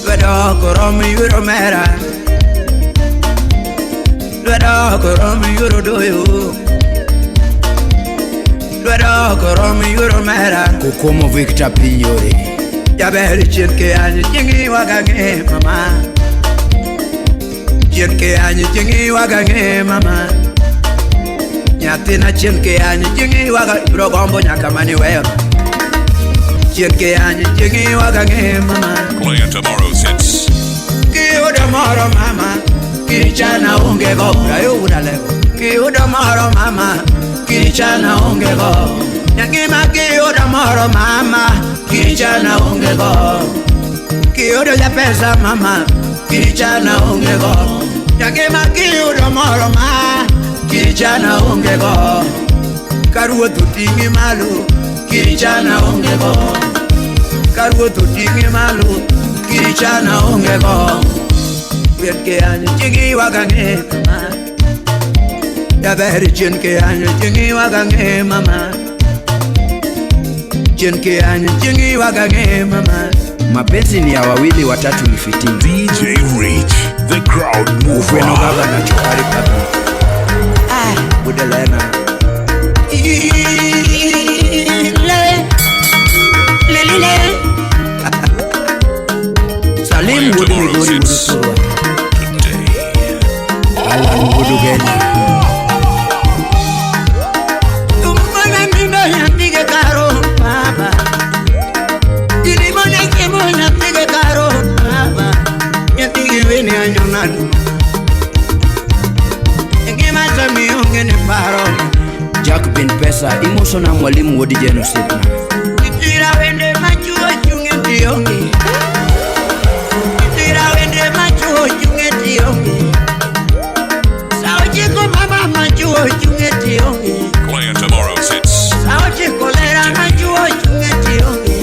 lwedo ok rom yuro mera lwedo ok rom yuro doyo Lwedo ok rom yuoro mera. Kokomo Victor Pinyore. Jaber chien ke anyi chieng' ywak ang'e mama. Chien ke anyi chieng' ywak ang'e mama. Nyathina chien ke anyi chieng' ywak ibiro gombo nyaka maniweyo. Chien ke anyi chieng' ywak ang'e mama. Play tomorrow's hits. Kiyudo moro mama, kichana onge go. Rayo udalego. Kiyudo moro mama, kichana onge go. Nyangima kiyudo moro mama, kichana onge go. Kiyudo ja pesa mama, kichana onge go. Nyangima kiyudo moro ma, kichana onge go. Karuoth oting'i malo, kichana onge go. Karuoth oting'i malo, kichana onge go. Chien ke anyi chieng' ywak ang'e mama. Jaber chien ke anyi chieng' ywak ang'e mama. Chien ke anyi chieng' ywak ang'e mama. Mapenzi ni ya wawili, watatu ni fitina. DJ Rich, the crowd Ufweno mover. Gaga na Chokari Papi. Ah, Budelena. Le, le, le. Salim Play Wudu tomorrow's Migori hits. Wudu Surwa. Today. Alan Wudu Kenya. Tumbona nindo nyathige karo baba. Ilimone chiemo nyathige karo baba. Nyathigi wene anyonadu. Ngima to mionge ne paro. Jack bin Pesa imoso na mwalimu Wodi Jeno Sipna. Itira wende machuo chunge tionge. Itira wende machuo chunge tionge. Sao chiko mama machuo chunge tionge. Play tomorrow's hits. Sao chiko lera machuo chunge tionge.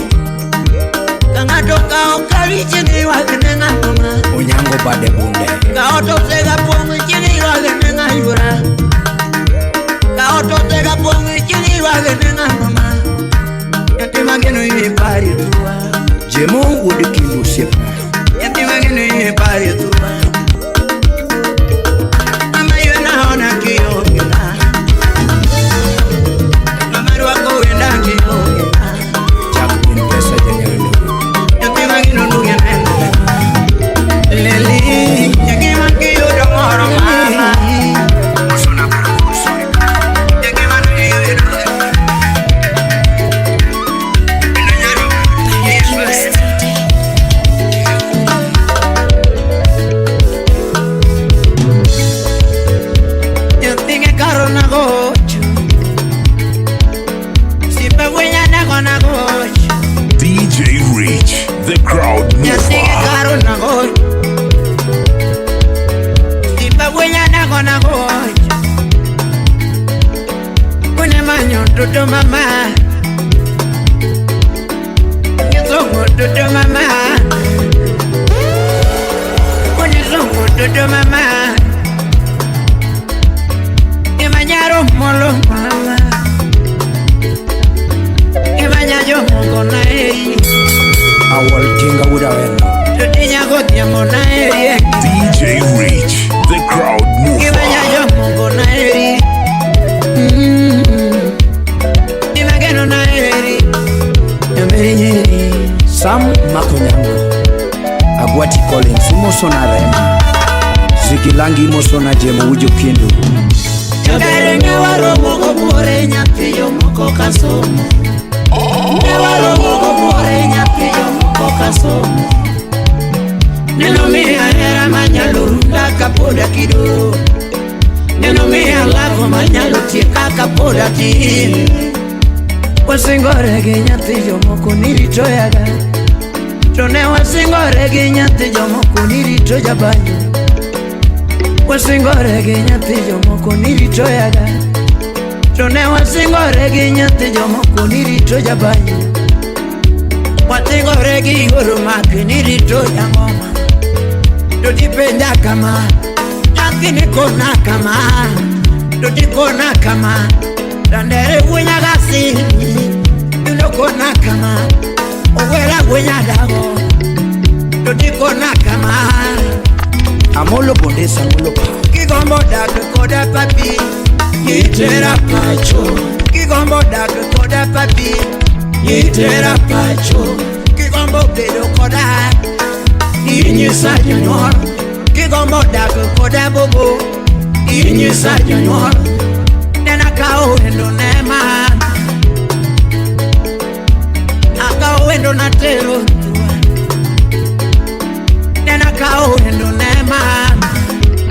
Ka ng'ato kao kari chieng' ywak ne ng'ato ma. Onyango Bade Bunde. Ka ot osega pong' chieng' ywak ne ng'a yuora. Ka ot osega pong' chieng' ywak ne ng'ato ma. Nyathi mageno yie pari tuwa. Jemo Wuod Kindu Sipna. Nyathi mageno yie pari tuwa. Mama yue naona kionge na. Mama rwako wenda kionge na. Jack bin Pesa Janyando. Nyathi mageno nuge neno. Leli, nyathi makiyudo moro mama. Nyathi manuye Nyathige karo nagocho. Sipe winya nago nagocho. DJ Rich, the crowd Nyathige mover. karo nagocho. Sipe winya nago nagocho. Kune manyo toto mama. Ngizongo toto mama. Kune zongo toto mama. Imanyaro molo mama. Imanyayo moko na ei. Awol Kinga Wuda Wendo. Totinya godhiambo na ei. DJ Rich, the crowd mover. Imanyayo moko na ei. Imageno na eri. Nyameri. Sam Makonyango. Agwati Collins imoso na Rema. Zigilangi imoso na Jemo Wujo Kindu. Jaber ne waromo gobuore nyathi jomoko ka somo. Ne waromo gobuore nyathi jomoko ka somo. Neno miya hera manyalo runda kapod akido. Neno miya lako manyalo tieka kapod atin. Wasingore gi nyathi jomoko ni rito yaga. To ne wasingore gi nyathi jomoko ni rito jabanyo. Wasingore gi nyathi jomoko ni rito yaga. To ne wasingore gi nyathi jomoko ni rito jabanyo. Wasingore gi yuoro mak ni rito jang'oma. To tipenja kama, nyathi ni kona kama. To tikona kama, dandere wunya gasi. Inokona kama, owera wunya dago. To tikona kama. Amolo Bondesa Amolo Pa. Kigombo dak koda papi, kitera pacho. Kigombo dak koda papi, itera pacho. Kigombo bedo koda, inyisa jonyuol. Kigombo dak koda bobo, inyisa jonyuol. Nena kawo wendo nema, akawo wendo natero thua. Nena kawo wendo nema,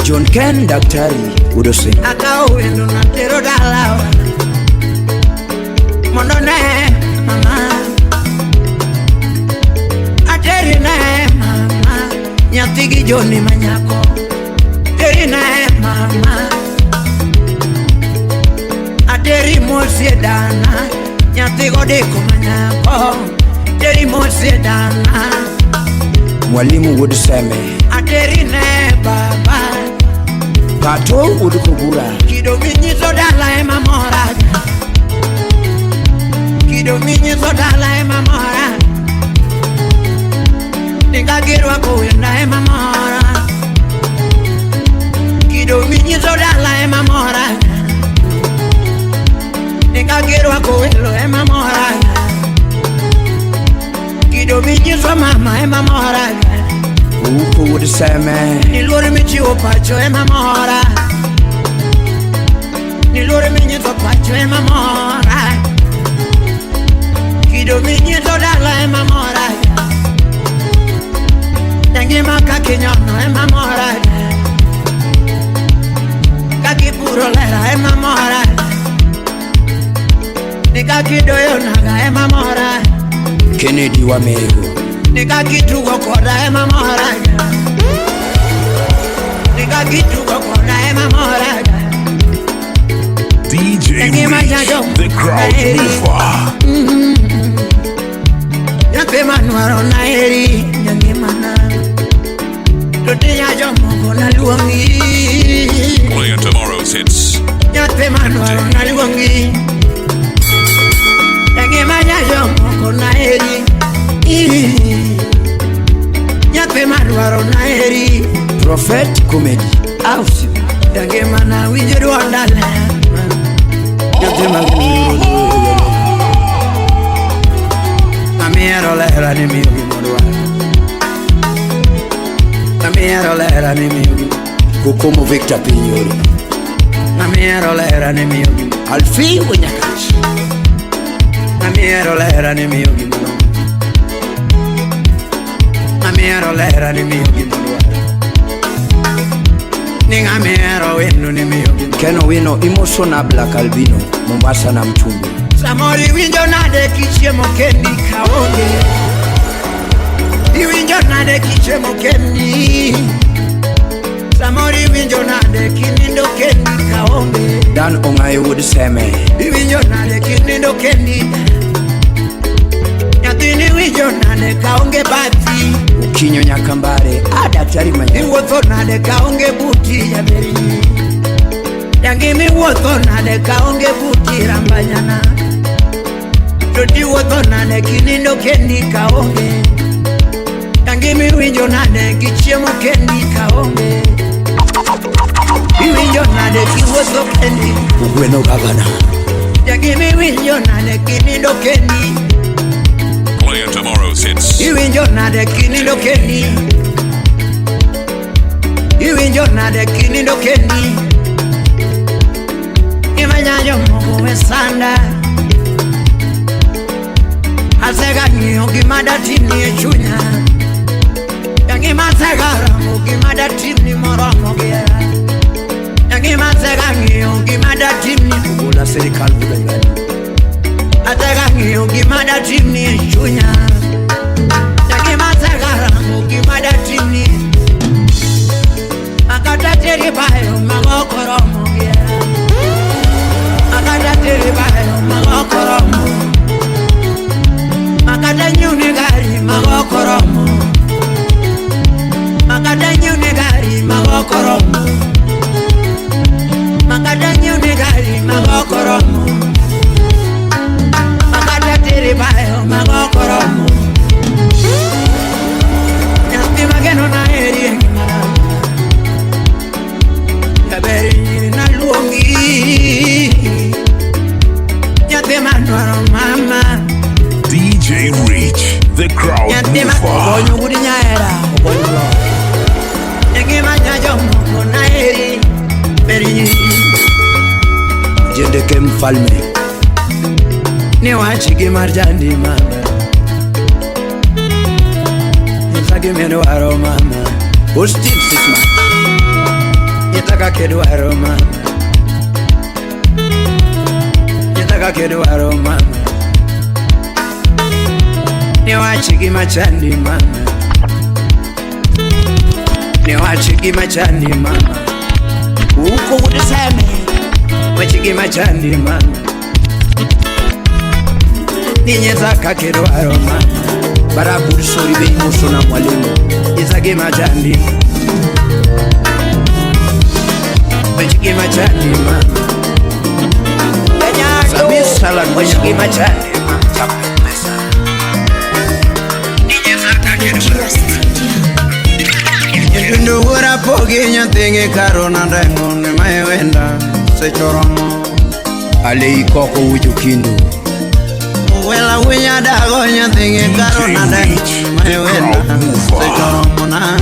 John Ken Daktari Udose. Akawo wendo natero dalawa mondo ne mama, ateri ne mama, nyathi gi Joni manyako, teri ne mama, ateri mosie dana, nyathi godeko manyako, teri mosie dana. Mwalimu Wuod Seme. Ateri ne baba. Pato Wuod Kogura. Kido minyiso dala ema mora, kido minyiso dala ema mora, Ninga girwako wenda ema mora, kido minyiso dala ema mora, Ninga girwako welo ema mora, kido minyiso mama ema mora. Uko Wuod Seme. Ni luor michiwo pacho ema mora, ni luor minyiso pacho ema mora, kido minyiso dala ema mora, ngima kaka inyono ema mora, kaka ipuro lera ema mora, ni kaka idoyo naga ema mora. Kennedy Wamego. Ni kaka itugo koda ema mora, ni kaka itugo koda ema mora. DJ Rich, the crowd mover. Nyathi manwaro naheri nyangimana, to tinya jomoko naluongi. Playing tomorrow's hits. Nyathi manwaro naluongi, ngima nya jomoko naheri. Nyathi manwaro naheri. Prophet Comedy. House. Ngimana winjo duonda ler. Nyathi Amiero lera ni miyo gimodwaro. Amiero lera ni miyo gimodwaro. Kokomo Victor Pinyori. Amiero lera ni miyo gimodwaro. Alfie Onyakach. Amiero lera ni miyo gimodwaro. Amiero lera ni miyo gimodwaro. Ni amiero wendo ni miyo gimodwaro. Ken Owino imoso na Black Albino Mombasa na Mchumbi. Samoro iwinjo nade kichiemo kendi kaonge. Iwinjo nade kichiemo kendi. Samoro iwinjo nade kinindo kendi kaonge. Dan Ong'ayo Wuod Seme. Iwinjo nade kinindo kendi. Nyathini iwinjo nade kaonge bathi. Ukinyo Nyakambare. A daktari manya. Iwuotho nade kaonge buti jaberi. Jangima iwuotho nade kaonge buti rambanyana. To tiwuotho nade kinindo kendi kaonge. Jangima iwinjo nade kichiemo kendi kaonge. Iwinjo nade kiwuotho kendi. Ugweno gavana. Jangima iwinjo nade kinindo kendi. Playing tomorrow's hits. Iwinjo nade kinindo kendi. Iwinjo nade kinindo kendi. Imanyayo moko we sanda. Asega ng'iyo gima datimni e chunya. Jangima asega rango gima datimni moromo gi hera. Jangima asega ng'iyo gima datimni. Ogola sirikal Wuod Oywani. Asega ng'iyo gima datimni e chunya. Jangima asega rango gima datimni. Makata teri bayo magok oromo gi hera. Makata teri bayo magok oromo. Makata nyiew gari magok oromo. Makata nyiew gari magok oromo. Makata nyiew gari magok oromo. Makata teri bayo magok oromo. Nyathi mageno naheri e ngimana. miya jomoko naheri berinyi. Jendeke mfalme niwach gi mar jandi mama nyisa gimidwaro mama Austin Sisma nyisa kaka idwaro mama nyisa kaka idwaro mama niwach gima chandi mama niwach gima chandi mama uko udiseme wach gima chandi mama ninyisa kaka idwaro mama barabur sori be imoso na mwalimu nyisa gima chandi wach gima chandi mama Sabi salan wach gima chandi mama Chapin pesa ninyisa kaka idwaro. Nyithindo wuora pogi nyathigi karona ndengo ne mae wenda sechoromo. Alei koko wujo kindu Wela winya dago nyathigi karona ndengo ne mae wenda sechoromo na.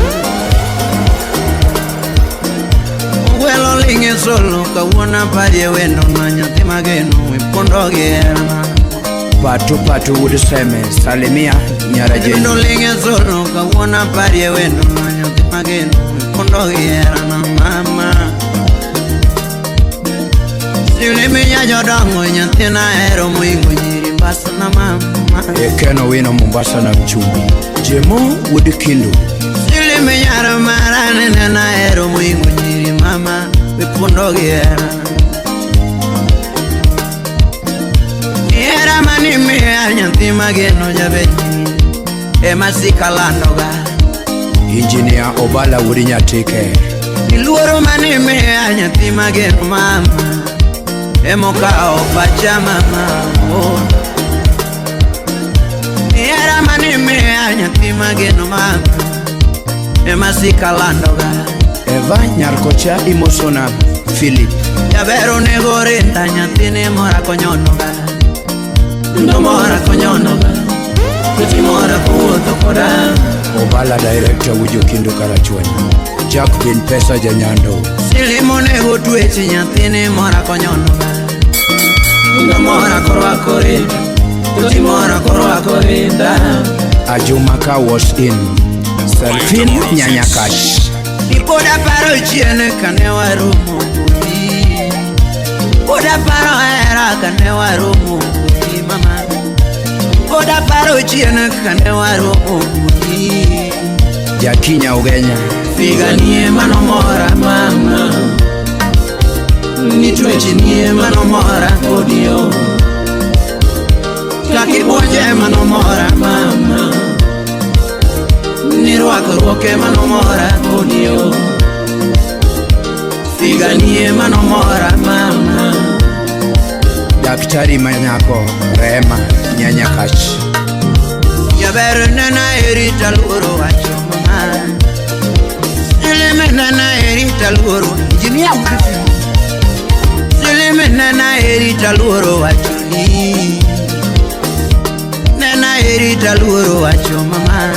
Welo linge solo kawuono parie wendo na nyathi mageno ipondo gi herana. Patu patu wuod seme salimia nyara Nyithindo jeni linge solo kawuono parie wendo na nyathi mageno ipondo gi herana mama. Siliminya jodongo nyathina hero moingo nyiri mbasna mama. Ekeno wino Mombasa na mchumbi Jemo wuod kindu Siliminya mara nene na hero moingo nyiri mama ipondo gi hera. Hera mani miya nyathi mageno jabet ema sikalandoga. Engineer Obala wuod Nyatike Iluoro mani miya nyathi mageno mama emokawo pacha mama oh. Hera mani miya nyathi mageno mama ema sikalandoga. Eva Nyarkocha imosona Philip Jaber onego rinda nyathini mora konyonoga. Ndo mora konyonoga. Nyathi mora kowuotho koda. Obala director wujo kindu Karachuonyo Jack bin pesa janyando Silimo onego twech nyathini mora konyonoga. Ndo mora korwako rinda. Nyathi mora korwako rinda. Ajuma ka was in Selfin Nyanyakash Pod aparo chien kane waromo kodi. Pod aparo hera kane waromo kodi mama. Pod aparo chien kane waromo kodi. Jakinya Ugenya Figanie manomora mama. Nitwechnie manomora kodi yo. Kakibuonje manomora mama. Nirwakruoke manomora kodi yo. Figanie manomora mama. Daktari Manyako Rehema Nyanyakash Jaber nena eri taluoro wacho mama. Silime nena eri taluoro injinia wuod Silime nena eri taluoro wacho ni. Nena eri taluoro wacho mama.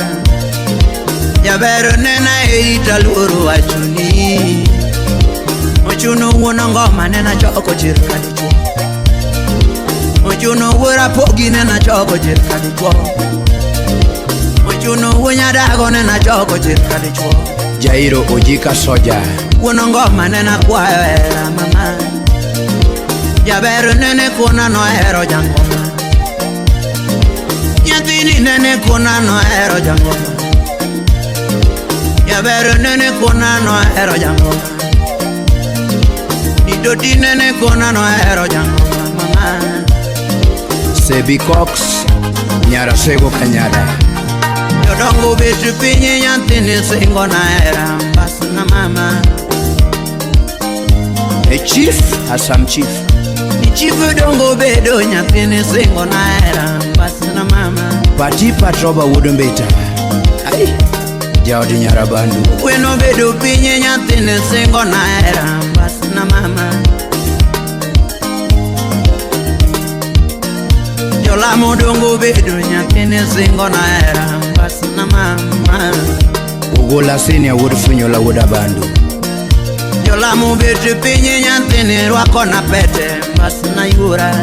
Jaber nena eri taluoro wacho ni. Ochuno wuon ngoma nena choko chir kadichuo. Ochuno wuora pogi nena choko chir kadichuo. Ochuno wuo nyadago nena choko chir kadichuo. Jairo Ojika Soja Wuon ngoma nena kwayo hera mama. Jaber nene kona nohero jangoma. Nyathini nene kona nohero jangoma. Jaber nene kona nohero jangoma. Didodi nene kona nohero jangoma mama. Sebi Cox Nyarasego Kanyada Jodongo bet piny nyathini singo na hera mbasna mama. A chief Asam chief Ni chief dongo bedo nyathini singo na hera mbasna mama. Pati Patroba wuod Mbita Ai Jaod Nyarabandu Weno bedo piny nyathini singo na hera mbasna mama. Jolamo dongo bedo nyathini singo na hera mbasna mama. Ogola Senior wuod Funyola wuod Abandu Jolamo bet piny nyathini rwako na pete mbasna yuora.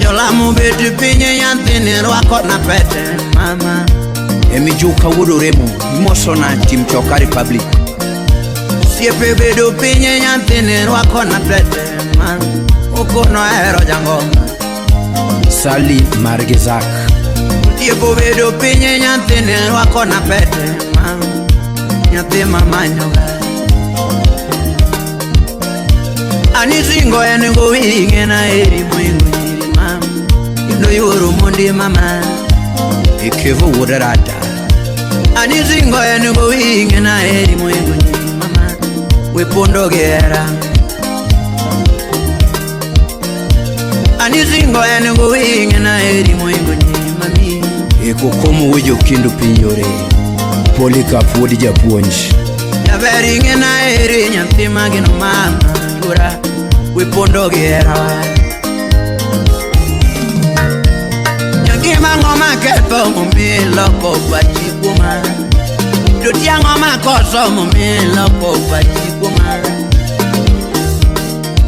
Jolamo bet piny nyathini rwako na pete mama. Emijuka wuod Oremo imosona tim Choka Republic. Siepe bedo piny nyathini rwako na pete mama. Okono hero jangoma. Sali Margizak. Osiepo bedo piny nyathini rwako na pete mama. Nyathi mamanyoga. Ani singo en gowi ing'ena eri moingo nyiri mama. Kendo yuoro mondi mama. Ikevo wuod Rada. Ani singo en gowi ing'ena eri moingo nyiri mama. We pondo gi hera. Ani singo en gowi ing'ena eri moingo nyiri mami. Ekokomo wuod Okindu piny yore. Polycarp wuod Japuonj. Jaber ing'ena eri nyathi mageno mama yuora. We pondo gi hera. Nyangima ng'oma ketho momi loko pachi kuoma. To tiang'o makoso momi loko pachi kuoma.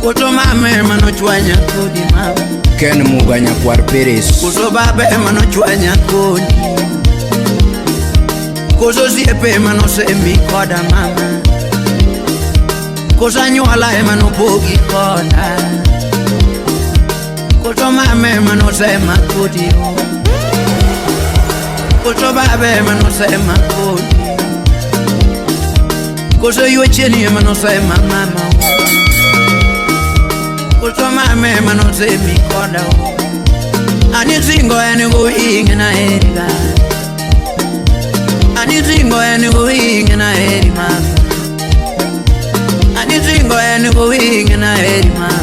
Koso mame manochwanya kodi mama. Ken Muga nyakwar Peres. Koso babe manochwanya kodi. Koso osiepe manosemi koda mama. Koso anyuola ema nopogi koda. Koso mame manosema kodi o. Koso babe manosema kodi. Koso yuecheni ema nosema mama o. Koso mame manosemi koda o. Ani singo en gowi ing'ena eriga. Ani singo en gowi ing'ena eri mama. Ani singo en gowi ing'ena eri mama.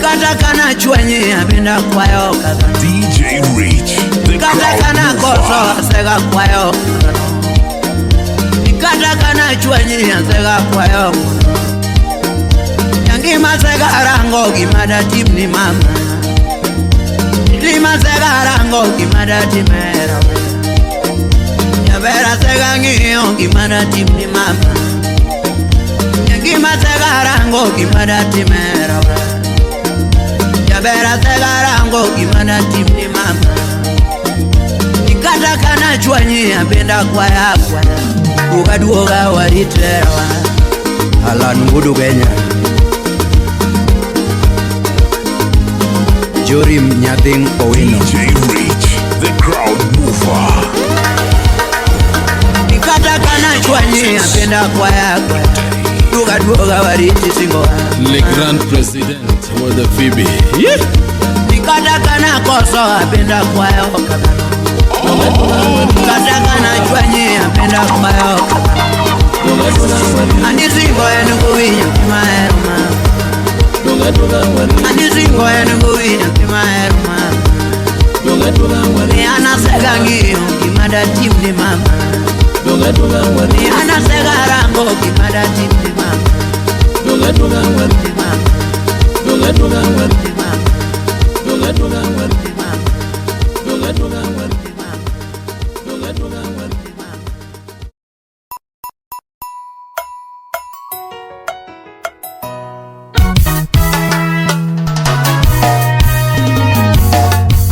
Kata kana chwenye abenda kwayo kaka. DJ Rich, the Kata kana crowd koso mover. asega kwayo kaka. Kata kana chwenye asega kwayo kaka. Nyangima sega rango gima datim ni mama. Lima sega rango gima datimera. Nyabera sega ng'iyo gima datim ni mama. Nyangima sega rango gima datimera. Nyabera sega rango gima datim ni mama. Kata kana chwanyi abenda kwaya kwaya. Duoga duoga wariterawa. Alan wuod Ugenya. Jorim Nyadhing Owino. DJ Rich, the crowd mover. Kata kana chwanyi apenda kwaya kwaya. Duoga duoga wariti singo. Le grand president wuod Phoebe. Yeah. Kata kana koso apenda kwaya kaka. Kata kana chwanyi apenda kwaya kaka. Ani singo en gowi nyathi mahero mama. Ani singo en gowi nyathi mahero mama. Ni anasega ng'iyo gima datim ni mama. Ni anasega rango gima datim ni mama. Ni mama. Ni mama. Ni mama. Ni mama. Ni mama.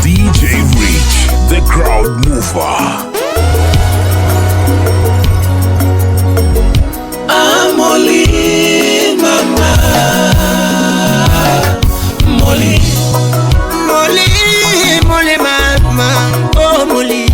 DJ Rich, the crowd mover. Molly, mama, Molly, Molly, Molly, mama, oh Molly.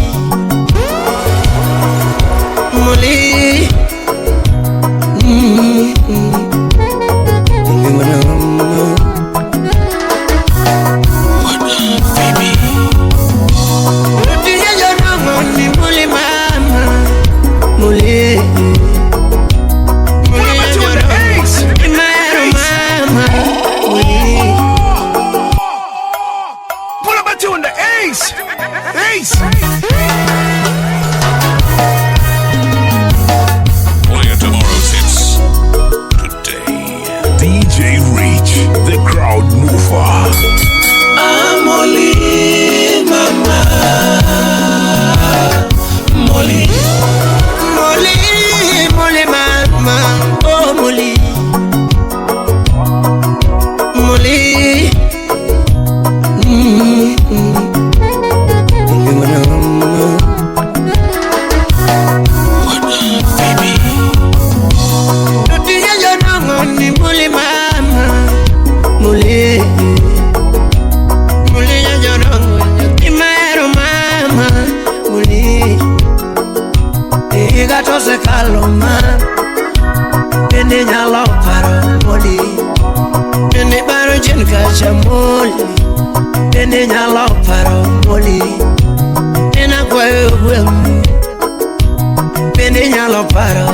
Higa to osekalo ma bende nyalo paro moli. Bende paro chien kacha moli. Bende nyalo paro moli. Nena kwayo gweng' bende nyalo paro.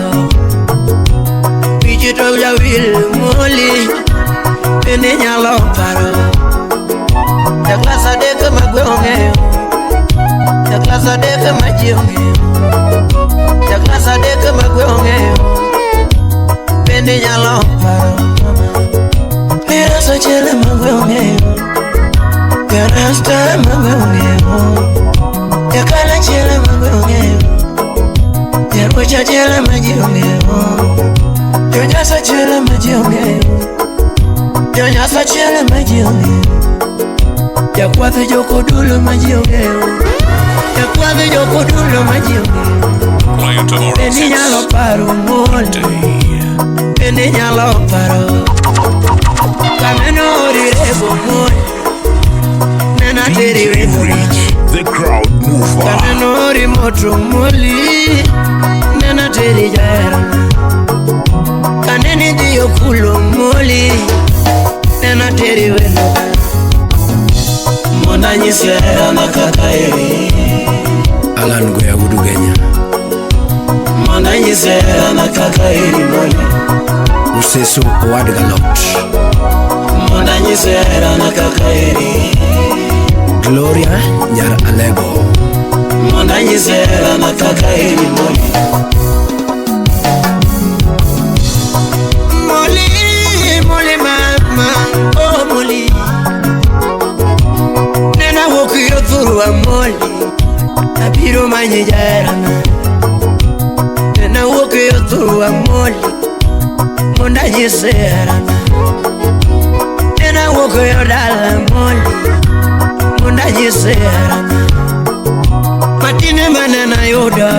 Wich to jawil moli. Bende nyalo paro. Ja klas 3 ma gwe ong'eyo. Ja klas 3 ma ji ong'eyo. Ja klas 3 ma gwe ong'eyo. Bende nyalo paro. Mirasa chiele ma gwe ong'eyo. Jarasta ma gwe ong'eyo. Jakala chiele ma gwe ong'eyo. Jaruocha chiele ma ji ong'eyo. Jonyasa chiele ma ji ong'eyo. Jonyasa chiele ma ji ong'eyo. Jakwath jokodulo ma ji ong'eyo. Jakwath jokodulo ma ji ong'eyo. Playing tomorrow's Bende nyalo hits. paro moli. Bende nyalo paro. Kameno orirego moli. Nena teri DJ wendo. Rich, the crowd mover. Kameno ori moto moli. Nena teri jaherana. Kaneni dhi okulo moli. Nena teri wendo. Mondo anyisi herana kaka eri. Alan Goya Wudu Kenya. Mondo anyisi herana kaka eri moli. Useso Owad Galot. Mondo anyisi herana kaka eri. Gloria Nyar Alego. Mondo anyisi herana kaka eri moli. Moli, moli mama, oh moli. Nena wuok yo thurwa moli, abiro manyi jaherana. Nena wuok yo thurwa moli, mondo anyise herana. Nena wuok yo dala moli, mondo anyise herana. Matine manena yudo,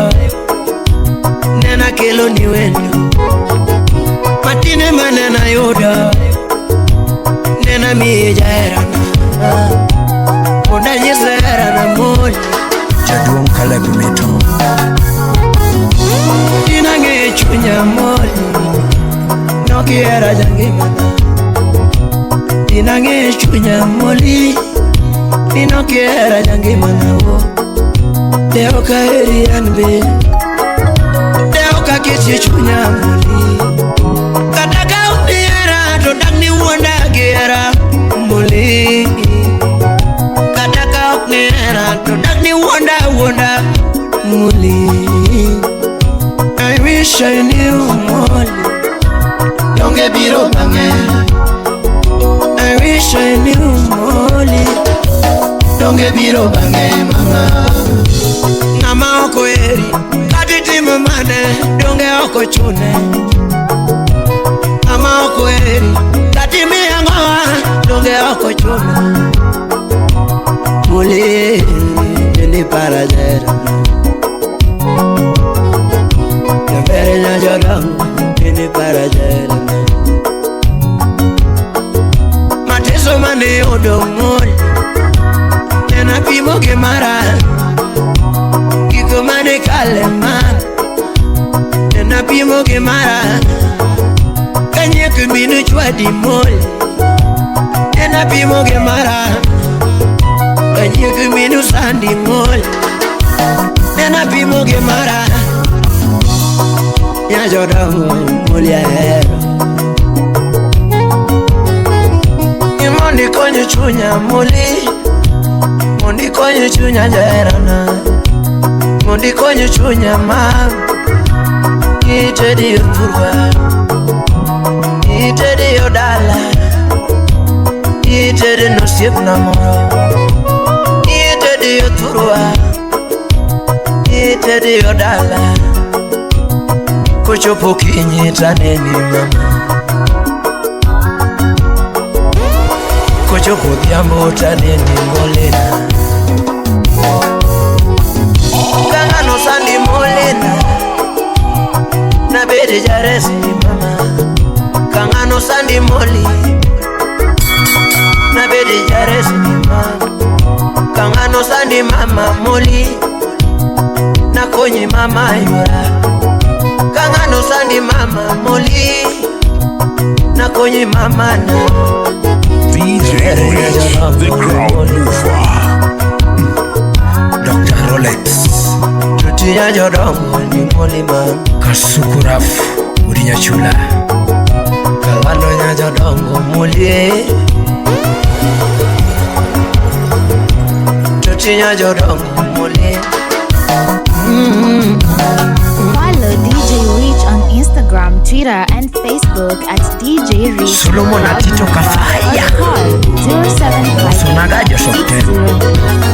nena kelo ni wendo. Matine manena yudo, nena miyi jaherana. Mondo anyise herana moli. Jaduong' Caleb Mito. Dinang'e chunya moli, nokihera jangimana. Dinang'e chunya moli, ninokihera jangimana wo. Deo ka heri an be, deo ka kech chunya moli. Kata ka ok nihera to dak ni wuonda gi hera moli. Kata ka ok nihera to dak ni wuonda wuonda moli. I wish I knew moli. Donge biro bang'e. I wish I knew moli. Donge biro bang'e mama. Ng'ama ok oheri kata itimo mane donge ok ochune. Ng'ama ok oheri kata imiye ang'owa donge ok ochuno. Moli bende para jaherana. Jaber nyajodongo bende para jaherana. Mateso mane yudo moli nena pimo gi mara. Gigo mane kale ma nena pimo gi mara. Kanyiek minu chwadi moli nena pimo gi mara. Kanyiek minu sandi moli nena pimo gi mara. Nyajodongo moli ahero. Mondo ikony chunya moli. Mondo ikony chunya jaherana. Mondo ikony chunya ma. Itedi yo thurwa. Itedi yo dala. Itedi nosiepna moro. Itedi yo thurwa. Itedi yo dala. Kochopo kinyi taneni mama. Kochopo odhiambo taneni molina. Ka ng'ano sandi molina, nabed jaresi mama. Ka ng'ano sandi moli, nabed jaresi mama. Ka ng'ano sandi mama moli, nakonyi mama yora. Gino sandi mama moli Nakonyi mama na DJ Rich, the crowd mover. Dr. Rolex Tutinya jodongo ni moli mama Kasukuraf Urinyachula Kalando nya jodongo moli Tutinya jodongo moli. Follow DJ Rich on Instagram, Twitter, and Facebook at DJ Rich. Solomon Atito Kafaya. Or call 0758 Sonagajo Sokte.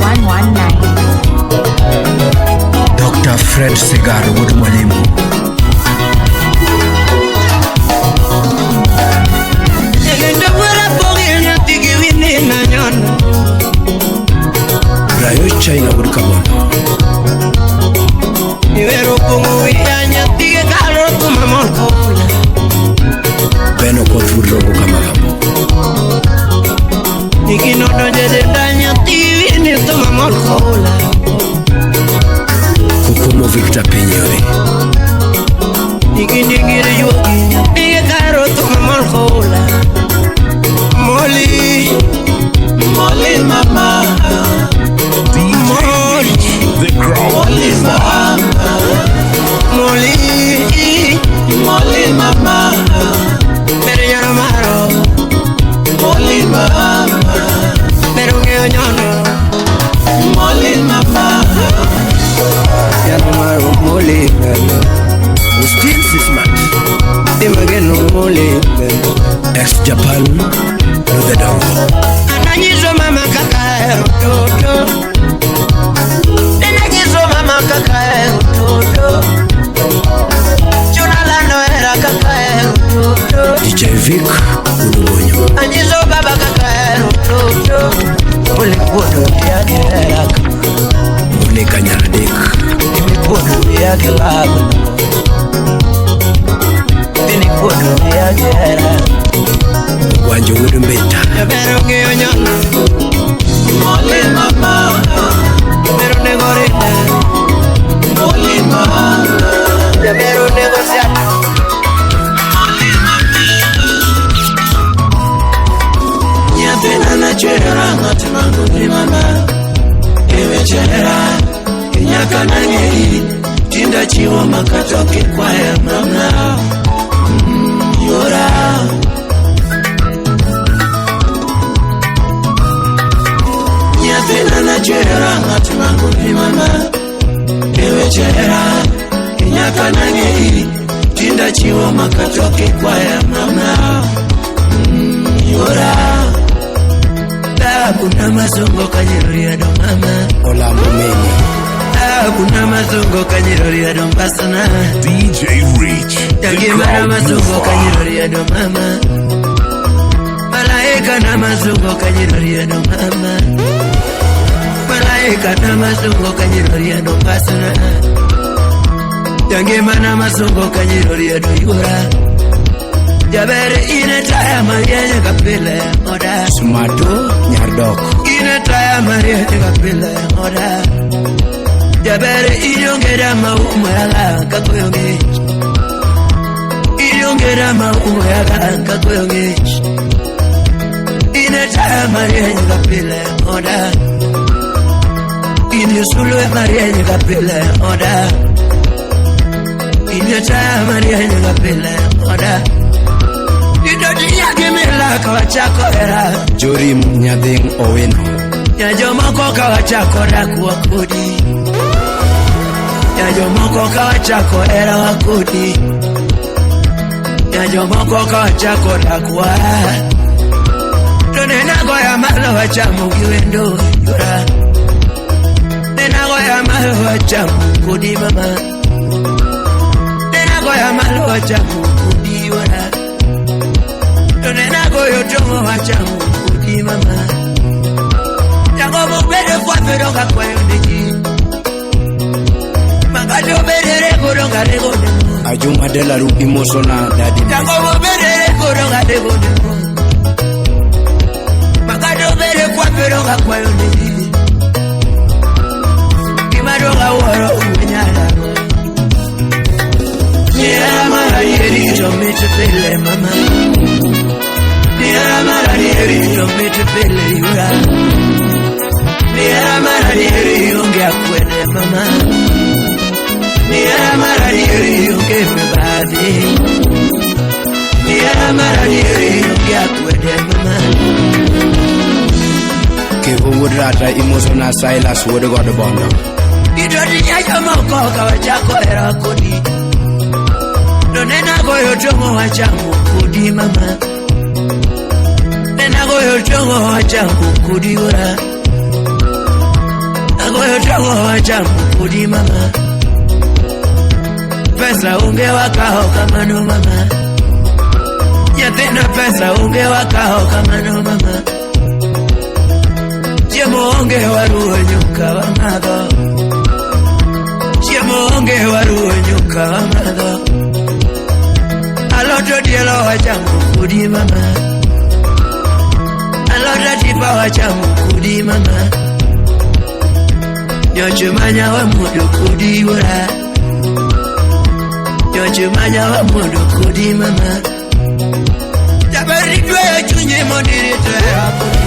119. Dr. Fred Segar Wuod Mwalimu Egendo wera pogi nyathi gi wini na nyono Brayo China Wuod Kabondo Iwero pong'o wiya nyathi gi kalo kuma mol kola Ben Okoth Wuod Rogo Kamagambo Igino donje denda nyathi gi wini thuma mol kola Kukumo Victor Pinyori Igindingire yuogi nyathi gi kalo thuma mol kola Moli Moli mama DJ Rich, the crowd Moli mover. mama Moli Moli mama Bero nyono maro Moli mama Bero ng'eyo nyono Moli mama Nyano maro moli belo Austin Sismat Dimageno moli belo Ex Japan Rudhe Dongo Ananyiso mama kaka ahero toto Ananyiso mama kaka ahero toto Chuna lando hera kaka ahero toto DJ Vic Udubonyo Anyiso baba kaka ahero toto Moli kuodo yake hera Monica Nyaradek Imi kuodo yake labo Bini kuodo yake hera Ogwanjo Wuod Mbita Jabero ng'eyo nyono Moli mama Jabero nego rinda Moli mama Jabero nego siata Nyathina nachwera ng'at mang'uni mama Iwechera Inyaka nang'eyi Tinda chiwo makata ok ikwaya mama Yora Nyathina nachwera ng'at mang'uni mama Iwechera Inyaka nang'eyi Tinda chiwo makata ok ikwaya mama Yora Kuna mazungo kanyeroriado mama Olambo Menye Kuna mazungo kanyeroriado mbasana DJ Rich, the Tangimana crowd mazungo mover. kanyeroriado mama Malaika na mazungo kanyeroriado mama Malaika na mazungo kanyeroriado mbasana Tangimana mazungo kanyeroriado yura Jabere ine taya marienye kapile oda Sumato Nyardok Ine taya marienye kapile oda Jabere inyongera maumo yaga kakoyonge Inyongera maumo yaga kakoyonge Ine taya marienye kapile oda Ine sulwe marienye kapile oda Ine taya marienye kapile oda Idodi mila kawachako era Jorim Nyadhing Owino Nyajomoko kawachako dak wakodi Nyajomoko kawachako era wakodi Nyajomoko kawachako dak wa To nenagoya malo wachamo gi wendo yora Nenagoya malo wachamo kodi mama Nenagoya malo wachamo kodi yora To nenagoyo tomo wachamo kodi mama Jagobo bede kwa feroga kwa yondeji Magato bede rego ronga rego nemo Ajuma Delaru Imosona Daddy Jagobo bede rego ronga rego nemo Magato bede kwa feroga kwa yondeji Imaroga woro unyala Nyera pile mama. Ni hera mar adieri to mit pile yura. Ni hera mar adieri onge akwede mama. Ni hera mar adieri onge mibadhi. Ni hera mar adieri onge akwede mama. Kevo wuod Rata imosona Silas wuod God Bondo. Idoti jomoko ka wachako hera kodi. To nena goyo tong'o wachamo kodi mama. Nena goyo tong'o wachamo kodi ora. Agoyo tong'o wachamo kodi mama. Pesa onge wakawo kamano mama. Nyathina pesa onge wakawo kamano mama. Chiemo onge waruwo nyuka wamadho. Chiemo onge waruwo nyuka wamadho. Alot odielo wachamo kodi mama. Alot atipa wachamo kodi mama. Nyocho manya wamuodo kodi ora. Nyocho manya wamuodo kodi mama. Jaber idweyo chunyi mondo irit hera kodi.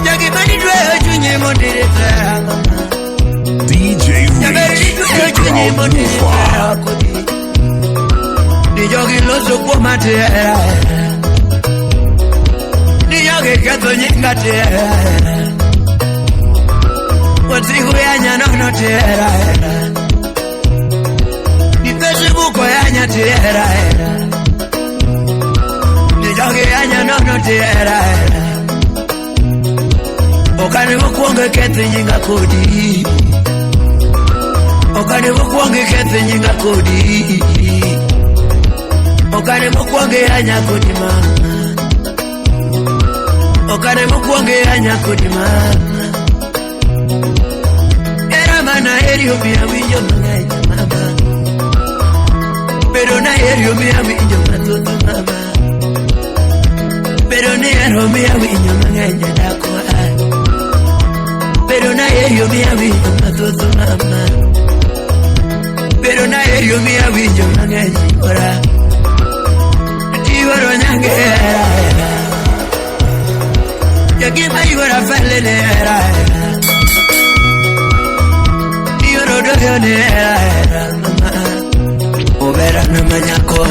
Jagima idweyo chunyi mondo irit hera mama. DJ Jaber Rich, idweyo the chunyi crowd mondo irit mover. hera kodi. Ni jogi loso kuoma ti hera hera. Ni jogi ketho nyinga ti hera hera. Wasigu yanya nono ti hera hera. Ni Facebook yanya ti hera hera. Ni jogi yanya nono ti hera hera. Okane mokwongo ketho nyinga kodi. Okane mokwongo ketho nyinga kodi. Okane mokwongo yanya kodi mama. Okane mokwongo yanya kodi mama. Era mana eri omiya winjo mang'eny mama. Bedo na eri omiya winjo mathoth mama. Bedo ni ero omiya winjo mang'eny e dakwa. Bedo na eri omiya winjo mathoth mama. Bedo na eri omiya winjo mang'eny ora. Tiwaro nyange era era. Jagima yuora felele era era. Tiwaro doyo ne era era mama. Obera na manyako.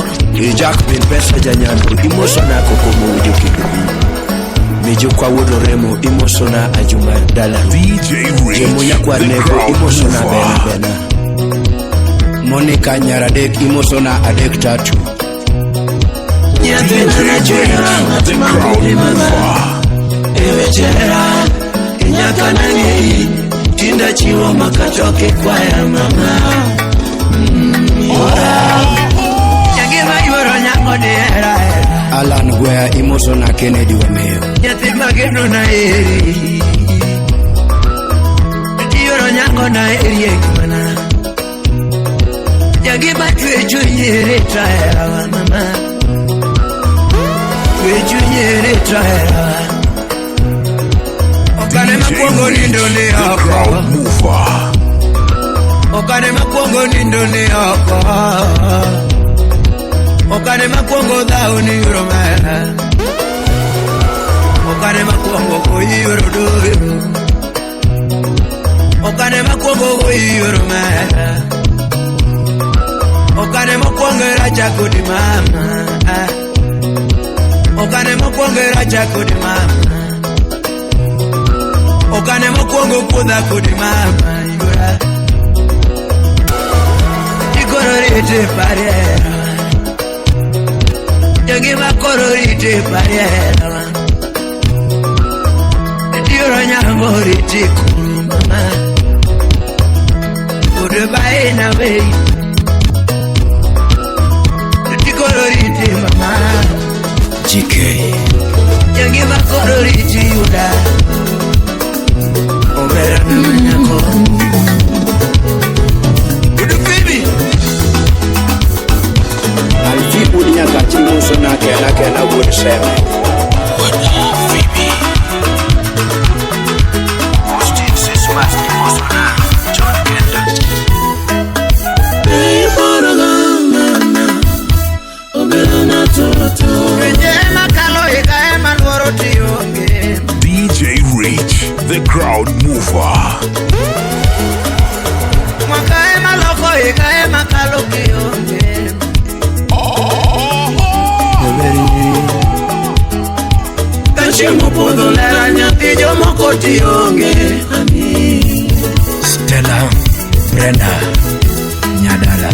Jack min pesa janyando imosona koko mowinjo kidubi. Mijukwa wuod Oremo imosona Ajuma dalaru. DJ Rich, Jemo nyakwar the Nego crowd imosona Bena mover. Bena. Monica Nyaradek imosona adek tatu. Nyathina DJ nachwera Rich, the ng'at crowd makodi mama. mover. E weche hera inyaka nang'eyi. Tinda chiwo makatoke kwaya mama. Ora. Jagima yuoro nyango ni hera hera. Alan Gwea imosona Kennedy Wameyo. Nyathi mageno na eri. Tiyoro nyango na eri e ngimana. Jagima chwe chunyi rita hera wa mama. Chwe chunyi rita hera wa. Okane DJ makwongo Rich, nindo ni the oko. crowd mover. Okane makwongo nindo ni oko. Okane makwongo dhawo ni yoro mera. Okane makwongo goyi yoro doyo. Okane makwongo goyi yoro mera. Okane mokwongo racha kodi mama. Okane mokwongo racha kodi mama. Okane mokwongo kuodha kodi mama. Yora. Ikoro rite pariera. Jangima koro rite pariera. Dioro nyambo rite kuru mama. Goodbye na wei. Ikoro rite mama. GK. Jangima koro rite yuda. Obera na manyako. Good baby. Alfi wuod Nyakach imosona Kena Kena wuod Seme. Be crowd mover. Mwaka ema loko higa ema kalo kionge. Kachieng' opodho lera nyathi jomoko tionge. Stella Brenda Nyadala.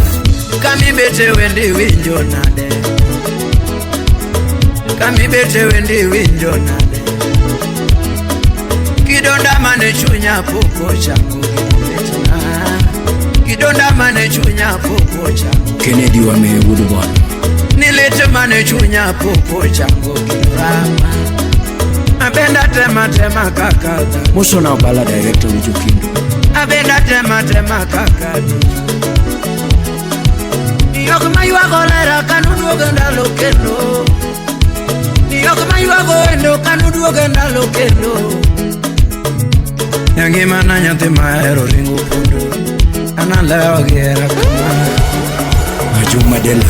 Kamibete wendi winjo nade. Kamibete wendi winjo nade. Kidonda mane chunya poko changu gibetna. Kidonda mane chunya poko changu. Kennedy wame Woodbourne. Nilete mane chunya poko changu girama. Abenda tema tema kaka. Musona Obala director Ujukindo. Abenda tema tema kaka. Yok maywago lera kanuduogo ndalo kendo. Yok maywago endo kanuduogo ndalo kendo. Nyangima na nyathi mahero ringo pondo. Analewo gi hera kama. Majuma Dela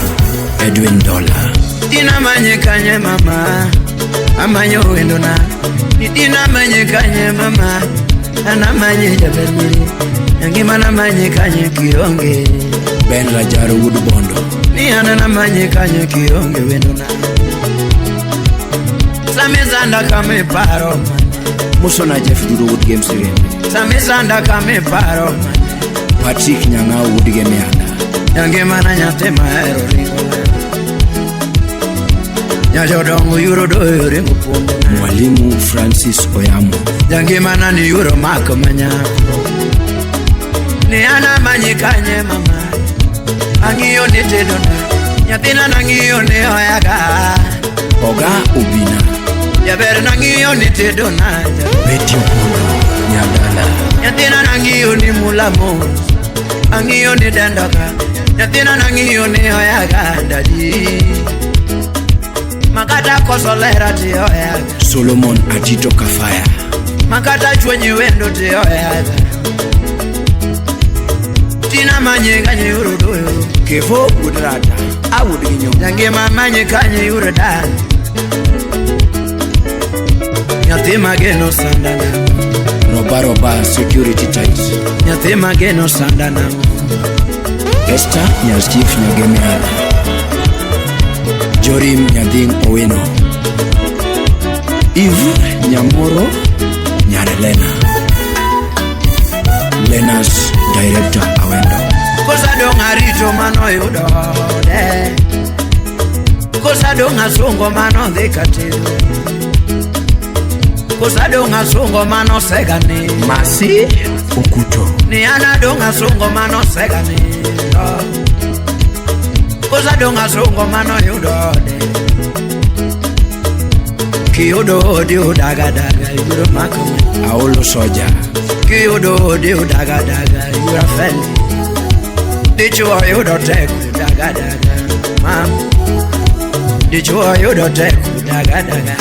Edwin Dola. Dina manye kanye mama. Amanyo wendo na. Ni dina manye kanye mama. Anamanye jaber miri. Nyangima na manye kanye kionge. Ben Rajaro Woodbondo. Ni anamanye kanye kionge wendo na. Samezanda kame paro mane. Musona Jeff Duro Wood Games Rembe. Samezanda kame paro mane. Patrick Nyang'au Wood Game Yanda. Nyangima na nyathi mahero ringo. Nyajodongo yuro doyo ringo pondo. Mwalimu Francis Oyamo. Nyangima na ni yuro mako manyako. Ni anamanye kanye mama. Ang'iyo ni tedona. Nyathina nang'iyo ni oyaga. Oga Ubina. Jaber nang'iyo ni tedona. Betty Opondo Nyadala. Nyathina nang'iyo ni mula mos. Ang'iyo ni dendoga. Nyathina nang'iyo ni oyaga dadi. Makata koso lera ti oyaga. Solomon Atito Kafaya. Makata chwenyi wendo ti oyaga. Tina manye kanye yuro doyo. Kevo Udrata. Awud ginyo. Nyangima manye kanye yuro da. Nyathi mageno sandana. Roba Roba Security Tight. Nyathi mageno sandana. Esther Nyaschief Nyagemeala. Jorim Nyadhing Owino. Eve Nyamoro Nyarelena. Lenas Director Awendo. Kosa dong arito mano yudo de. Kosa dong asungo mano dhi katedo. Kosa dong asungo mano segani. Masi Okuto. Ni ana dong asungo mano segani. Kosa dong asungo mano yudo de. Kiyudo odi udaga daga yuro makome. Aolo Soja. Kiyudo odi udaga daga yuro feli. Dichuo yudo tek udaga daga mam. Dichuo yudo tek udaga daga.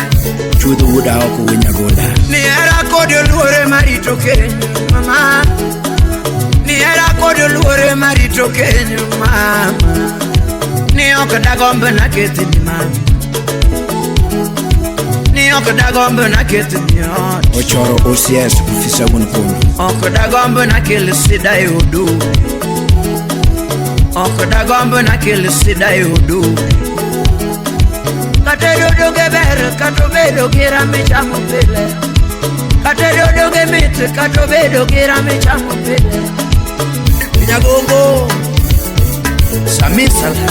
Chudho wuda oko winyagola. Ni hera kod luore marito keny mama. Ni hera kod luore marito keny mama. Ni ok dagomb na kethni mama. Ni ok dagomb na kethni ot. Ochoro OCS ofisa wuon kondo. Ok dagomb na kel sida e odu. Ok dagomb na kel sida e odu. Kata dodo ber kata obedo gi rame chamo pile. Kata dodo ge mit kata obedo gi rame chamo pile. Nyagongo Sami sala.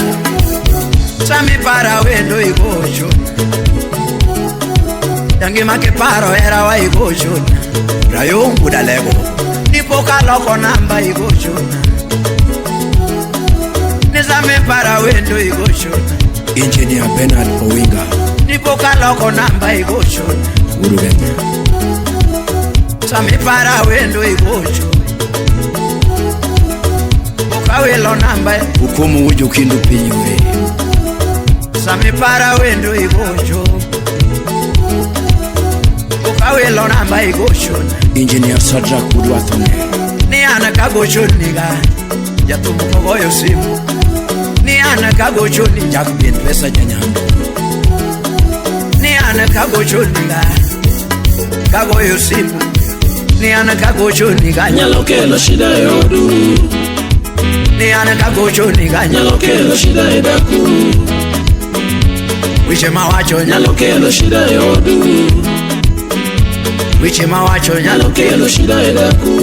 Sami para wendo igocho. Nyangima ke paro era wa igocho. Rayo Budalego. Nipoka loko namba igocho. Nisame para wendo igocho. Engineer Bernard Owinga. Nipoka loko namba igocho. Urugenya. Sami para wendo igocho. Okawelo namba. Hukumu ujo kindu pinyure. Sami para wendo igocho. Okawelo namba igocho. Engineer Sadrak Udwathone. Ni ana kagocho niga. Jathum kogoyo simu. Ni ana kagocho ni Jack bin pesa janyando. Ni ana kagocho niga. Kagoyo simu. Ni an kagochoni ka Nyalo kelo shida e odu. Ni an kagochoni ka Nyalo kelo shida e daku. Weche mawacho Nyalo kelo shida e odu. Weche mawacho Nyalo kelo shida e daku.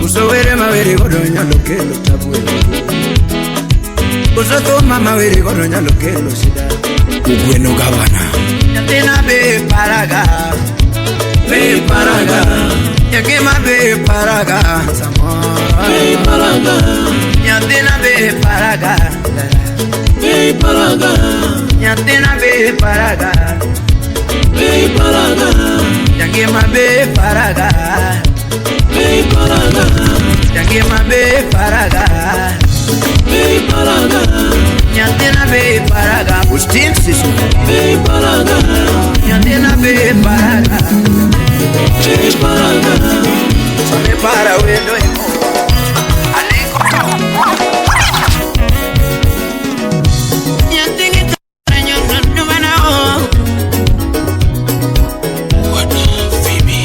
Uso were mawere godo nyalo kelo tabu e odu. Uso thum mawere godo nyalo kelo shida. Ugweno gavana. Nyathina be paraga. Be paraga. Nyakima be paraga. Samoro. Be paraga. Nyathina be paraga. Be paraga. Nyathina be paraga. Be paraga. Nyakima be paraga. Be paraga. Nyakima be paraga. Be paraga. Nyathina be paraga. Ustin sisu. Be paraga. Nyathina be paraga. Be paraga. Sone para wendo imo. Aliko. Nyathini ka nyona o. What Phoebe?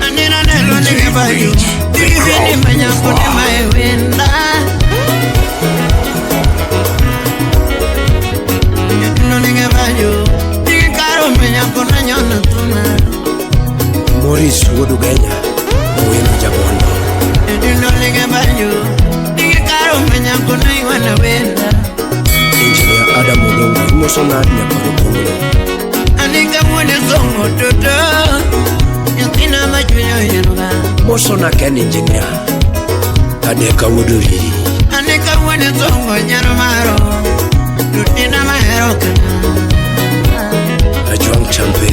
Anena nelo nige bayo. Digi vini manyako ne maewenda. Nyathino nige bayo. Digi karo manyako na nyona tuna. Morris wuod Ugenya. Owino Jabondo. Nyathino nige bayo. Digi karo manyako na iwana wenda. Engineer Adam Odongo imoso na nyakwaro Konglo. Anika wuone songo toto. Nyathina machunyo yienga. Moso na Ken Engineer. Kadeka wuod Oriri. Anika wuone songo nyaro maro. Tutina mahero kana. Ajwang Champe.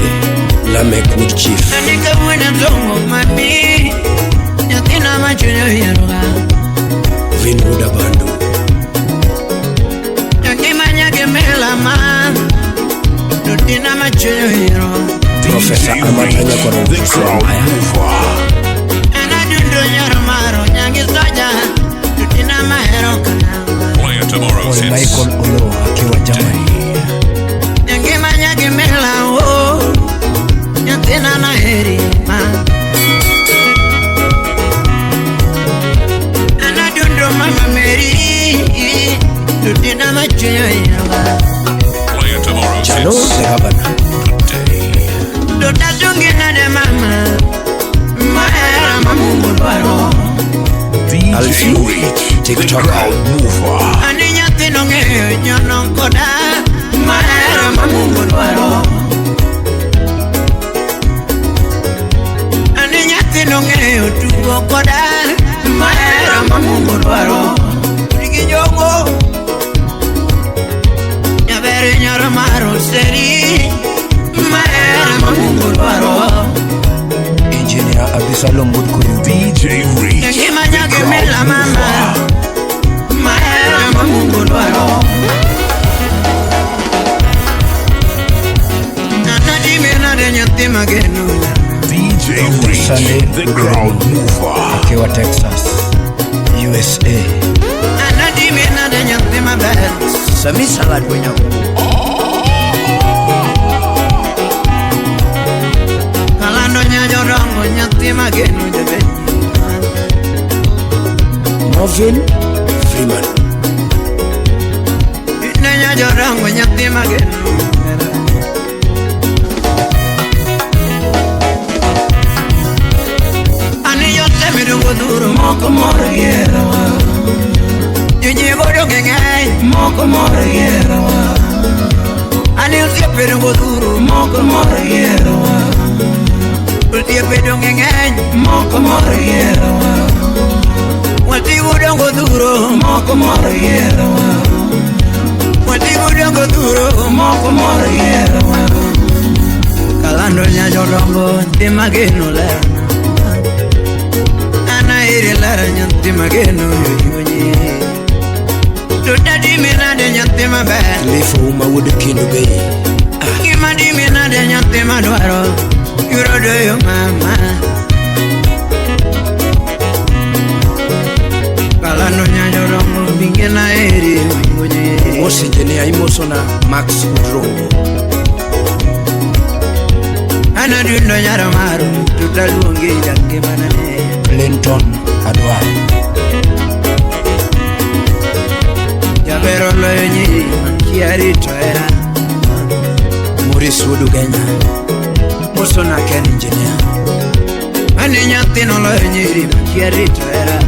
Lamek Wood Chief. Anika wuone songo mami. Nyathina machunyo yienga. Vin Wuod Abandu. Nyakima nyage melama. Tutina machunyo yiero. Professor DJ Amata Rich, Nyakwaro the crowd Maya. mover. Anadundo nyaro maro nyangi soja. Tutina mahero kana. Play it tomorrow's Paul hits. Michael Olo akiwa Germany. Nyangima nyage mela o. Nyathina na heri ma. Anadundo mama Mary. Tutina machunyo yiero. Play it tomorrow's Jalo hits. the governor. Today. Tota nade mama. Mahera mamungu dwaro. DJ Alfie, Rich, the TikToker. crowd mover. Ani nyathino ng'eyo nyono koda. Mahera mamungu dwaro. Ani nyathino ng'eyo tugo koda. Mahera mamungu dwaro. Rigi jongo. Nyaber nyoro maro seri. Mahera mamungu dwaro. Engineer Abisalom wuod Koyo. DJ Rich, Ngima the nyage crowd mela mama. mover. Mahera mamungu dwaro. Anadime nade nyathi mageno. DJ Rich, Sunday the crowd mover. akiwa Texas, USA. Anadime nade nyathi maber. Sami salad wenyago. Kalando nyajodongo nyathi mageno jaber. Marvin Freeman. Ne nyajodongo nyathi mageno. Ani yote midungo duro Moko mor gierowa. Joji godo ng'eny. Moko mor gierowa. Ani osiepe dongo duro Moko mor gierowa. Osiepe donge ng'eny. Moko mor gierowa. Watigo dongo duro Moko mor gierowa. Watigo dongo duro Moko mor gierowa. Kalando nyajodongo nyathi mageno ler. An aheri ler nyathi mageno yoyonye. To dadimi nade nyathi maber. Cliff Ouma wuod Kendu Bay. Gima dimi nade nyathi madwaro. Yuro doyo mama. Kalando nyajodongo bingena eri wingonye. Mos Engineer imoso na Max Udrongo. Anadundo nyaro maro Tutaluongi jangimana ne Clinton Adwar. Jaber oloyo nyiri makia rito hera. Maurice Wuod Ugenya. Mosona Ken Engineer. Ani nyathino loyo nyiri makia rito hera.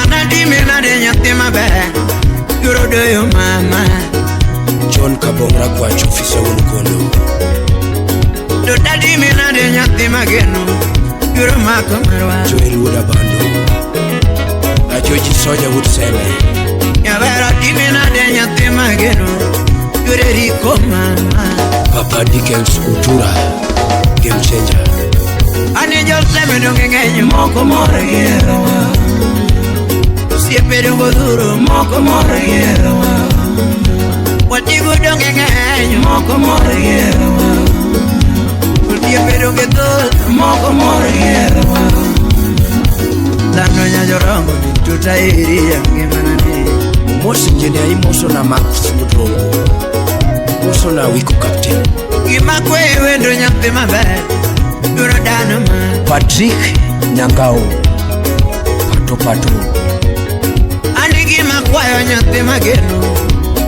Anatime nade nyathi maber Yoro doyo mama. John Kabong Rakwach, ofisa wuon Kondo. To tatime nade nyathi mageno Yoro mako marwa. Joel Wuod Abando. Ajoji Soja Wuod Seme. Jaber atime nade nyathi mageno Yore riko mama. Papa Dickens Utura. Game changer. Ani joseme donge ng'eny moko mor gi herowa. Osiepe dongo dhuro moko mor gi herowa. Watigo donge ng'eny moko mor gi herowa. Osiepe donge thoth moko mor gi herowa. Dhano nyajorongo ni tutaeri ya ngimana ni. Mos Engineer imoso na Max Wuod Rongo. Moso na Wiko Captain. Gima kwe wendo nyathi maber Yoro dhano ma. Patrick Nyangao. Pato Pato. Ani gima kwayo nyathi mageno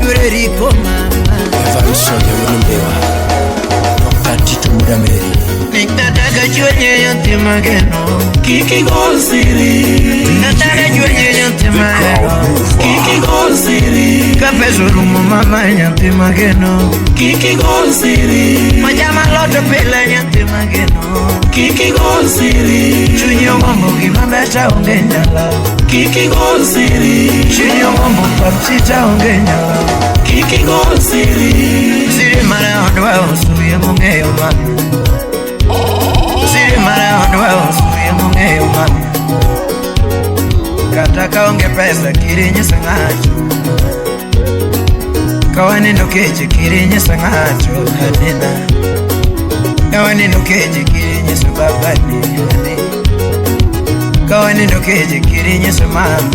Yore riko mama. Evan Soja Wuod Mbewa. Dr. Tito Mudameri. Nikataka chwenye nyathi mageno Kik igol siri. Nataka chwenye nyathi The mageno crowd mover. Kik igol siri. Ka pesa orumo mama nyathi mageno Kik igol siri. Machama lot pile nyathi mageno Kik igol siri. Chuny ogombo gima ber ta onge nyalo. Kik igol siri. Chuny ogombo papsi ta onge nyalo. Kik igol siri. Siri mara odwa osuye mong'eyo mama. Siri mara odwa osuye mong'eyo mama. Kata ka onge pesa kiri nyiso ng'ato. Ka wanindo kech kiri nyiso ng'ato anena. Ka wanindo kech kiri nyiso babani ane. Ka wanindo kech kiri nyiso mama.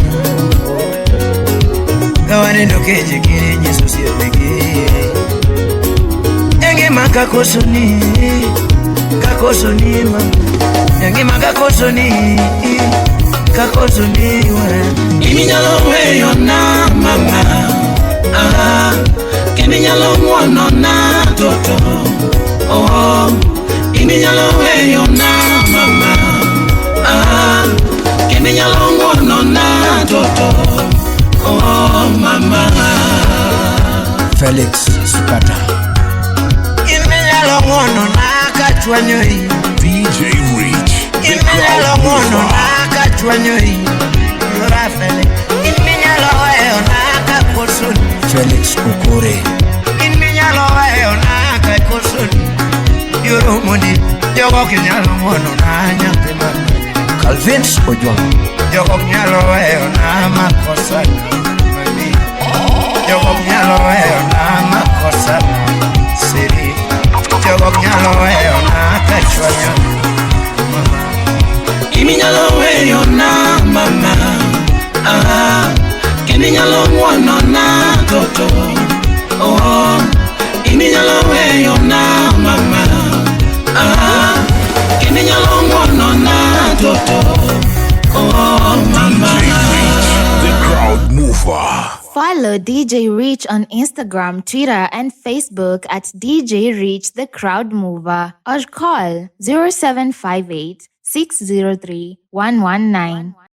Ka wanindo kech kiri nyiso osiepegi. E ngima kakoso ni, kakoso ni mama. E ngima kakoso ni, kakoso ni wa. Iminyalo weyo na mama. Ah, kendo inyalo ng'uono na toto. Oh, iminyalo weyo na mama. Ah, kendo inyalo ng'uono na toto. Oh, mama. Felix Sukata. Iminyalo ng'uono na kachwanyori. DJ Rich. The Iminyalo crowd ng'uono mover. na kachwanyori. Rafael. Iminyalo weyo na kakosoni. Felix Okore. Iminyalo weyo na kakosoni. Yoro mondi jogo ok nyalo ng'uono na nyathi mama. Calvins Ojwang. Jogo ok nyalo weyo na makosa mami. Jogo ok nyalo weyo na makosa siri. Jogo ok nyalo weyo na kachwanyo mama. Iminyalo weyo na mama. Ah, kendo inyalo ng'uono na toto. Oh, iminyalo weyo na mama. Ah, kendo inyalo ng'uono na toto. Oh, mama. DJ Rich. The crowd mover. Follow DJ Rich on Instagram, Twitter, and Facebook at DJ Rich the Crowd Mover or call 0758 603 119.